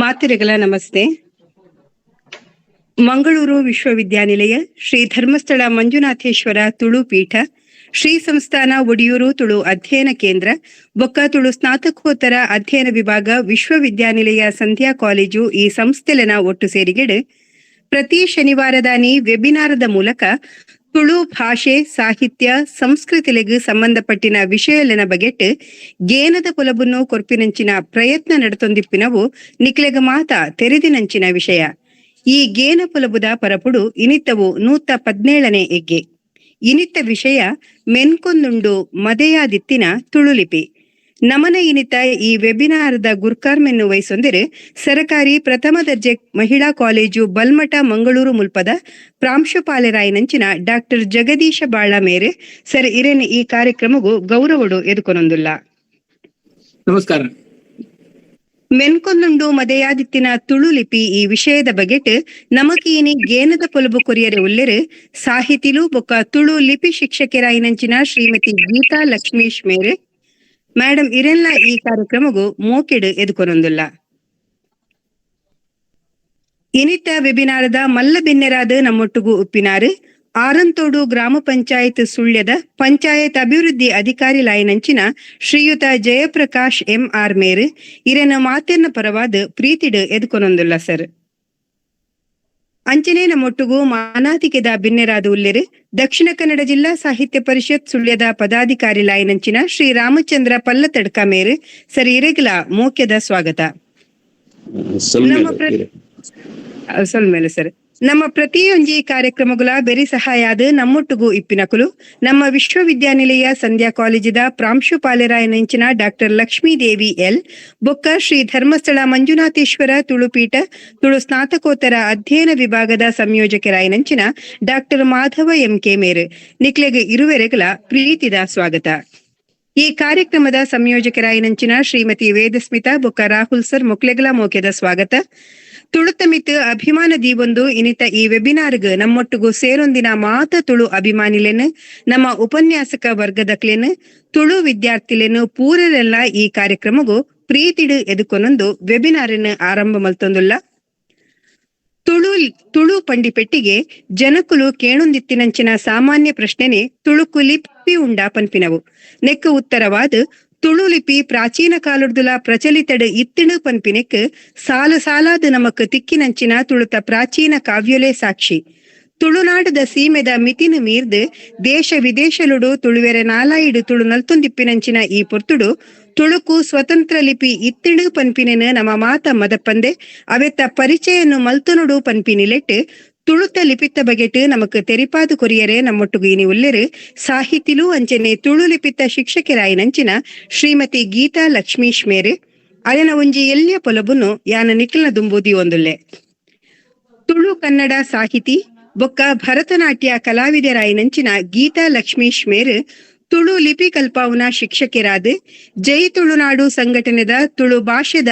ಮಾತೆರೆಗಳ ನಮಸ್ತೆ. ಮಂಗಳೂರು ವಿಶ್ವವಿದ್ಯಾನಿಲಯ ಶ್ರೀ ಧರ್ಮಸ್ಥಳ ಮಂಜುನಾಥೇಶ್ವರ ತುಳು ಪೀಠ ಶ್ರೀ ಸಂಸ್ಥಾನ ಒಡಿಯೂರು ತುಳು ಅಧ್ಯಯನ ಕೇಂದ್ರ ಬೊಕ್ಕ ತುಳು ಸ್ನಾತಕೋತ್ತರ ಅಧ್ಯಯನ ವಿಭಾಗ ವಿಶ್ವವಿದ್ಯಾನಿಲಯ ಸಂಧ್ಯಾ ಕಾಲೇಜು ಈ ಸಂಸ್ಥೆಲೆನ ಒಟ್ಟು ಸೇರಿಗೆಡು ಪ್ರತಿ ಶನಿವಾರದಾನಿ ವೆಬಿನಾರದ ಮೂಲಕ ತುಳು ಭಾಷೆ, ಸಾಹಿತ್ಯ, ಸಂಸ್ಕೃತಿಲೆಗ್ ಸಂಬಂಧಪಟ್ಟಿನ ವಿಷಯಲೆನ ಬಗೆಟ್ ಗೇನದ ಪೊಲಬುನ್ನು ಕೊರ್ಪಿನಂಚಿನ ಪ್ರಯತ್ನ ನಡತೊಂದಿಪ್ಪಿನವು ನಿಕ್ಲೆಗ್ ಮಾತ ತೆರೆದಿನಂಚಿನ ವಿಷಯ. ಈ ಗೇನ ಪೊಲಬುದ ಪರಪುಡು ಇನಿತವು 117ನೇ ಎಗ್ಗೆ. ಇನಿತ ವಿಷಯ ಮೆನ್ಕೊಂದುಂಡು ಮದೆಯಾದಿತ್ತಿನ ತುಳುಲಿಪಿ. ನಮನ ಇನಿತ ಈ ವೆಬಿನಾರದ ಗುರ್ಕಾರ್ಮೆನ್ನು ವಹಿಸೊಂದಿರು ಸರಕಾರಿ ಪ್ರಥಮ ದರ್ಜೆ ಮಹಿಳಾ ಕಾಲೇಜು ಬಲ್ಮಠ ಮಂಗಳೂರು ಮುಲ್ಪದ ಪ್ರಾಂಶುಪಾಲರಾಯಿನಂಚಿನ ಡಾಕ್ಟರ್ ಜಗದೀಶ ಬಾಳ ಮೇರೆ ಸರ್ ಇರೇನ್ ಈ ಕಾರ್ಯಕ್ರಮಗೂ ಗೌರವಡು ಎದುಕೊನೊಂದುಲ್ಲ. ನಮಸ್ಕಾರ. ಮೆನ್ಕೊಂದುಂಡು ಮದೆಯಾದಿತ್ತಿನ ತುಳು ಲಿಪಿ ಈ ವಿಷಯದ ಬಗೆಟ್ ನಮಕೀನಿ ಗೇನದ ಪೊಲಬು ಕೊರಿಯರೆ ಉಲ್ಲೆರು ಸಾಹಿತಿಲು ಬೊಕ್ಕ ತುಳು ಲಿಪಿ ಶಿಕ್ಷಕೆರಾಯಿನಂಚಿನ ಶ್ರೀಮತಿ ಗೀತಾ ಲಕ್ಷ್ಮೀಶ್ ಮೇರೆ. ಮೇಡಮ್ ಇರೆಲ್ಲ ಈ ಕಾರ್ಯಕ್ರಮಗೂ ಮೋಕೆಡು ಎದುಕೊನೊಂದುಲ್ಲ. ಇನಿತ ವೆಬಿನಾರದ ಮಲ್ಲ ಬಿನ್ನೆರಾದ ನಮ್ಮೊಟ್ಟುಗು ಉಪ್ಪಿನಾರು ಆರಂತೋಡು ಗ್ರಾಮ ಪಂಚಾಯತ್ ಸುಳ್ಯದ ಪಂಚಾಯತ್ ಅಭಿವೃದ್ಧಿ ಅಧಿಕಾರಿ ಲಾಯಿನಂಚಿನ ಶ್ರೀಯುತ ಜಯಪ್ರಕಾಶ್ ಎಂ ಆರ್ ಮೇರ್ ಇರೆನ ಮಾತೆನ್ನ ಪರವಾದ ಪ್ರೀತಿಡು ಎದುಕೊನೊಂದುಲ್ಲ ಸರ್. ಅಂಚನೆ ನಮ್ಮೊಟ್ಟುಗು ಮಾನಾತಿಕೆದ ಬಿನ್ನೆರಾದ ಉಲ್ಲೆರು ದಕ್ಷಿಣ ಕನ್ನಡ ಜಿಲ್ಲಾ ಸಾಹಿತ್ಯ ಪರಿಷತ್ ಸುಳ್ಯದ ಪದಾಧಿಕಾರಿ ಲಾಯಿನಂಚಿನ ಶ್ರೀ ರಾಮಚಂದ್ರ ಪಲ್ಲತಡ್ಕ ಮೇರ್ ಸರ್ ಇರೆಗ್ಲ ಮೋಕ್ಯದ ಸ್ವಾಗತ. ನಮ್ಮ ಸೊಲ್ಮೇಲೆ ಸರ್. ನಮ್ಮ ಪ್ರತಿಯೊಂಜಿ ಕಾರ್ಯಕ್ರಮಗಳ ಬೆರಿ ಸಹಾಯಾದ ನಮ್ಮೊಟ್ಟುಗು ಇಪ್ಪಿನಕುಲು ನಮ್ಮ ವಿಶ್ವವಿದ್ಯಾನಿಲಯ ಸಂಧ್ಯಾ ಕಾಲೇಜಿದ ಪ್ರಾಂಶುಪಾಲರಾಯನಂಚಿನ ಡಾಕ್ಟರ್ ಲಕ್ಷ್ಮೀದೇವಿ ಎಲ್ ಬೊಕ್ಕ ಶ್ರೀ ಧರ್ಮಸ್ಥಳ ಮಂಜುನಾಥೇಶ್ವರ ತುಳುಪೀಠ ತುಳು ಸ್ನಾತಕೋತ್ತರ ಅಧ್ಯಯನ ವಿಭಾಗದ ಸಂಯೋಜಕರಾಯನಂಚಿನ doctor Madhava M K ಮೇರ್. ನಿಕ್ಲೆಗ್ ಇರುವೆರೆಗಳ ಪ್ರೀತಿದ ಸ್ವಾಗತ. ಈ ಕಾರ್ಯಕ್ರಮದ ಸಂಯೋಜಕರಾಯನಂಚಿನ ಶ್ರೀಮತಿ ವೇದಸ್ಮಿತಾ ಬೊಕ್ಕ ರಾಹುಲ್ ಸರ್ ಮೊಕ್ಲೆಗಳ ಮೋಕೆದ ಸ್ವಾಗತ. ತುಳುತಮಿತ್ ಅಭಿಮಾನ ದೀವೊಂದು ಇನಿತ ಈ ವೆಬಿನಾರ್ಗ್ ನಮ್ಮೊಟ್ಟುಗು ಸೇರೊಂದಿನ ಮಾತ ತುಳು ಅಭಿಮಾನಿಲೇನು, ನಮ್ಮ ಉಪನ್ಯಾಸಕ ವರ್ಗದಕ್ಲೇನು, ತುಳು ವಿದ್ಯಾರ್ಥಿಲೇನು ಪೂರರೆಲ್ಲ ಈ ಕಾರ್ಯಕ್ರಮಗೂ ಪ್ರೀತಿಡು ಎದುಕೊನೊಂದು ವೆಬಿನಾರನ್ನು ಆರಂಭ ಮಲ್ತೊಂದುಲ್ಲ. ತುಳು ತುಳು ಪಂಡಿಪೆಟ್ಟಿಗೆ ಜನಕುಲು ಕೇಣುಂದಿತ್ತಿನಂಚಿನ ಸಾಮಾನ್ಯ ಪ್ರಶ್ನೆನೆ ತುಳುಕು ಲಿಪಿ ಉಂಡ ಪನ್ಪಿನವು. ನೆಕ್ ಉತ್ತರವಾದ ತುಳು ಲಿಪಿ ಪ್ರಾಚೀನ ಕಾಲಡ್ದುಲ ಪ್ರಚಲಿತಡು ಇತ್ತಿಣು ಪನ್ಪಿನೆಕ್ ಸಾಲು ಸಾಲಾದ ನಮಕ್ ತಿಕ್ಕಿನಂಚಿನ ತುಳುತ ಪ್ರಾಚೀನ ಕಾವ್ಯೊಲೆ ಸಾಕ್ಷಿ. ತುಳುನಾಡದ ಸೀಮೆದ ಮಿತಿನ ಮೀರ್ದು ದೇಶ ವಿದೇಶಲುಡು ತುಳುವೆರೆ ನಾಲಾಯಿಡು ತುಳು ನಲ್ತೊಂದಿಪ್ಪಿನಂಚಿನ ಈ ಪೊರ್ತುಡು ತುಳುಕು ಸ್ವತಂತ್ರ ಲಿಪಿ ಇತ್ತಿಣು ಪನ್ಪಿನೆನು ನಮ್ಮ ಮಾತ ಮದಪ್ಪಂದೆ ಅವೆತ್ತ ಪರಿಚಯನ್ನು ಮಲ್ತುನುಡು ಪನ್ಪಿನಿಲೆಟ್ ತುಳುತ ಲಿಪಿತ್ತ ಬಗೆಟ್ ನಮಕ್ ತೆರಿಪಾದು ಕೊರಿಯರೆ ನಮ್ಮೊಟ್ಟುಗು ಇನಿ ಉಲ್ಲೆರು ಸಾಹಿತಿಲು ಅಂಚನೆ ತುಳು ಲಿಪಿತ್ತ ಶಿಕ್ಷಕೆರಾಯಿನಂಚಿನ ಶ್ರೀಮತಿ ಗೀತಾ ಲಕ್ಷ್ಮೀಶ್ ಮೇರೆ. ಅಯನ ಒಂಜಿ ಎಲ್ಯ ಪೊಲಬುನು ಯಾನ ನಿಖಿಲ್ನ ದುಂಬುದಿ ಒಂದುಲ್ಲೆ. ತುಳು ಕನ್ನಡ ಸಾಹಿತಿ ಬೊಕ್ಕ ಭರತನಾಟ್ಯ ಕಲಾವಿದರಾಯಿನಂಚಿನ ಗೀತಾ ಲಕ್ಷ್ಮೀಶ್ ಮೇರ್ ತುಳು ಲಿಪಿ ಕಲ್ಪಾವುನ ಶಿಕ್ಷಕೆರಾದ ಜೈ ತುಳುನಾಡು ಸಂಘಟನೆದ ತುಳು ಭಾಷೆದ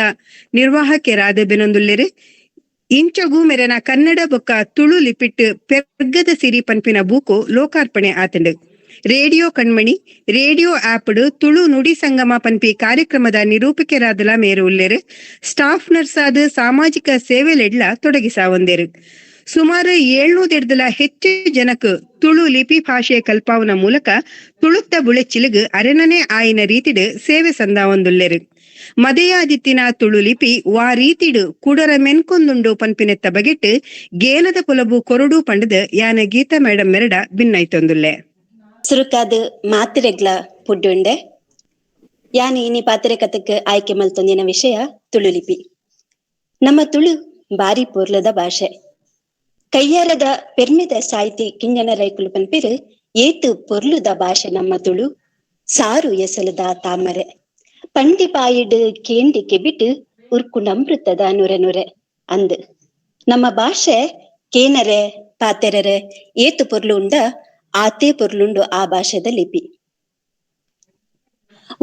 ನಿರ್ವಾಹಕೆರಾದ ಬೆನೊಂದುಲ್ಲೆರು. ಇಂಚಗು ಮೆರೆನ ಕನ್ನಡ ಬೊಕ್ಕ ತುಳು ಲಿಪಿಟ್ ಪೆರ್ಗದ ಸಿರಿ ಪನ್ಪಿನ ಬೂಕು ಲೋಕಾರ್ಪಣೆ ಆತಂಡು. ರೇಡಿಯೋ ಕಣ್ಮಣಿ ರೇಡಿಯೋ ಆಪ್ಡ್ ತುಳು ನುಡಿ ಸಂಗಮ ಪನ್ಪಿ ಕಾರ್ಯಕ್ರಮದ ನಿರೂಪಕರಾದಲ ಮೇರು ಉಲ್ಲೆರು. ಸ್ಟಾಫ್ ನರ್ಸ್ ಆದ ಸಾಮಾಜಿಕ ಸೇವೆಲೆಡ್ಲ ತೊಡಗಿಸಾವಂದೇರು. ಸುಮಾರು 700 ಹೆಚ್ಚು ಜನಕ್ ತುಳು ಲಿಪಿ ಭಾಷೆ ಕಲ್ಪಾವನ ಮೂಲಕ ತುಳುತ್ತ ಬುಳೆಚಿಲುಗ್ ಅರೆನನೆ ಆಯಿನ ರೀತಿಡ್ ಸೇವೆ ಸಂದಾವೊಂದುಲ್ಲೆರು. ಮದೆಯಾದಿತ್ತಿನ ತುಳು ಲಿಪಿ ವಾ ರೀತಿಡು ಕುಡರ ಮೆನ್ಕೊಂದುಂಡು ಪನ್ಪಿನೆತ್ತ ಬಗೆಟ್ ಗೇನದ ಪೊಲಬು ಕೊರಡು ಪಂಡದ ಯಾನ ಗೀತಾ ಮೇಡಮ್ ಮೆರಡ ಭಿನ್ನೈತೊಂದುಲ್ಲೆ. ಸುರುಕಾದ ಮಾತಿರೆಗ್ಲ ಪುಡ್ಡುಂಡೆ ಯಾನಿ ಇನಿ ಪಾತ್ರೆ ಕಥಕ್ ಆಯ್ಕೆ ಮಲ್ತೊಂದಿನ ವಿಷಯ ತುಳು ಲಿಪಿ. ನಮ್ಮ ತುಳು ಬಾರಿ ಪೊರ್ಲದ ಭಾಷೆ. ಕೈಯಾರದ ಪೆರ್ಮೆದ ಸಾಹಿತಿ ಕಿಂಜನ ರೈಕುಲು ಪನ್ಪಿರು ಏತು ಪೊರ್ಲುದ ಭಾಷೆ ನಮ್ಮ ತುಳು, ಸಾರು ಎಸಲದ ತಾಮರೆ ಪಂಡಿ ಬಾಯಿಡ್ ಕೇಂಡಿ ಕೆಬಿಟ್ ಉರ್ಕು ನಮೃತದ ನುರೆ ನುರೆ ಅಂದ್. ನಮ್ಮ ಭಾಷೆ ಕೇನರೆ ಪಾತೆರರೆ ಏತು ಪೊರ್ಲು ಉಂಡ ಆತೇ ಪೊರ್ಲುಂಡು ಆ ಭಾಷೆದ ಲಿಪಿ.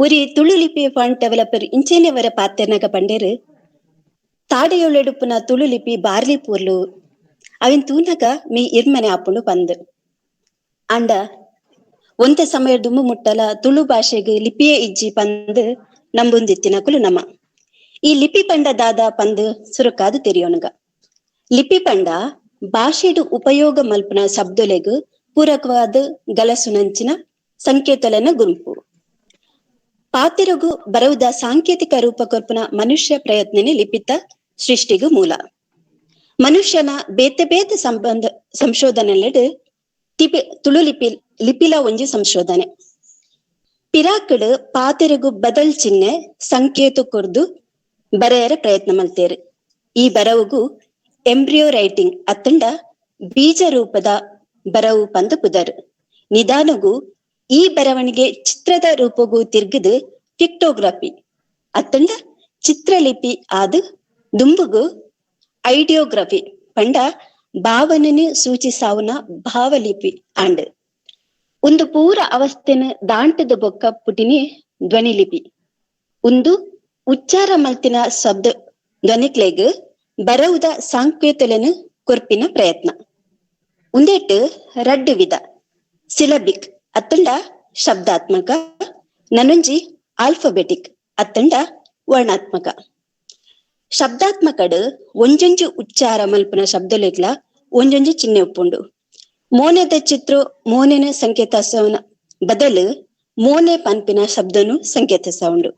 ಉರಿ ತುಳು ಲಿಪಿ ಫಾಂಟ್ ಡೆವಲಪರ್ ಇಂಚೇನೆವರ ಪಾತೆರ್ನಗ ಪಂಡೇರು ತಾಡೆಯೊಳೆಡುಪ್ಪುನ ತುಳು ಲಿಪಿ ಬಾರ್ಲಿ ಪೊರ್ಲು ಅವಿನ್ ತೂನಗ ಮೀ ಇರ್ಮನೆ ಆಪುಂಡು ಪಂದ್. ಅಂಡ ಒಂತೆ ಸಮಯ ದುಂಬು ಮುಟ್ಟಲ ತುಳು ಭಾಷೆಗೆ ಲಿಪಿಯೇ ಇಜ್ಜಿ ಪಂದ್ ನಂಬುಂದಿತ್ತಿನಕುಲು ನಮ. ಈ ಲಿಪಿ ಪಂಡ ದಾದ ಪಂದ್ ಸುರುಕಾದ್ ತೆರಿಯೋನುಗ. ಲಿಪಿ ಪಂಡ ಭಾಷೆಡು ಉಪಯೋಗ ಮಲ್ಪುನ ಶಬ್ದಲೆಗ್ ಪೂರಕವಾದ ಗಲಸುನಂಚಿನ ಸಂಕೇತಲೆನ ಗುಂಪು. ಪಾತೆರಗು ಬರವುದ ಸಾಂಕೇತಿಕ ರೂಪ ಕೊರ್ಪುನ ಮನುಷ್ಯ ಪ್ರಯತ್ನನೆ ಲಿಪಿತ ಸೃಷ್ಟಿಗೂ ಮೂಲ. ಮನುಷ್ಯನ ಬೇತೆ ಬೇತೆ ಸಂಬಂಧ ಸಂಶೋಧನೆಲೆಡ್ ತುಳು ಲಿಪಿ ಲಿಪಿಲ ಒಂಜಿ ಸಂಶೋಧನೆ. ಪಿರಾಕಡ್ ಪಾತೆರಗು ಬದಲ್ ಚಿಹ್ನೆ ಸಂಕೇತ ಕೊರ್ದು ಬರೆಯರ ಪ್ರಯತ್ನ ಮಲ್ತೇರು. ಈ ಬರವುಗು ಎಂಬ್ರಿಯೋ ರೈಟಿಂಗ್ ಅತ್ತಂಡ ಬೀಜ ರೂಪದ ಬರವು ಪಂದ ಪುದರ್. ನಿಧಾನಗು ಈ ಬರವಣಿಗೆ ಚಿತ್ರದ ರೂಪಗೂ ತಿರ್ಗದು ಪಿಕ್ಟೋಗ್ರಫಿ ಅತ್ತಂಡ ಚಿತ್ರಲಿಪಿ ಆದ ದುಂಬುಗು ಐಡಿಯೋಗ್ರಫಿ ಪಂಡ ಭಾವನೆನು ಸೂಚಿಸಾವುನ ಭಾವಲಿಪಿ ಆಂಡ್. ಒಂದು ಪೂರ ಅವಸ್ಥೆನ ದಾಂಟದ ಬೊಕ್ಕ ಪುಟಿನಿ ಧ್ವನಿಲಿಪಿ. ಒಂದು ಉಚ್ಚಾರ ಮಲ್ತಿನ ಶಬ್ದ ಧ್ವನಿಕ್ಲೆಗ್ ಬರವುದ ಸಾಂಕೇತಲೆನು ಕೊರ್ಪಿನ ಪ್ರಯತ್ನ. ಉಂದೆಟ್ ರಡ್ಡು ವಿಧ: ಸಿಲಬಿಕ್ ಅತ್ತಂಡ ಶಬ್ದಾತ್ಮಕ, ನನೊಂಜಿ ಆಲ್ಫಬೆಟಿಕ್ ಅತ್ತಂಡ ವರ್ಣಾತ್ಮಕ. ಶಬ್ದಾತ್ಮಕಡ್ ಒಂಜೊಂಜಿ ಉಚ್ಚಾರ ಮಲ್ಪುನ ಶಬ್ದಲೆಗ್ಲ ಒಂಜೊಂಜಿ ಚಿಹ್ನೆ ಉಪ್ಪುಂಡು. ಮೋನೆದ ಚಿತ್ರ ಮೋನೆನ ಸಂಕೇತಸವನ ಬದಲು ಮೋನೆ ಪನ್ಪಿನ ಶಬ್ದನು ಸಂಕೇತಿಸವುಂಡು.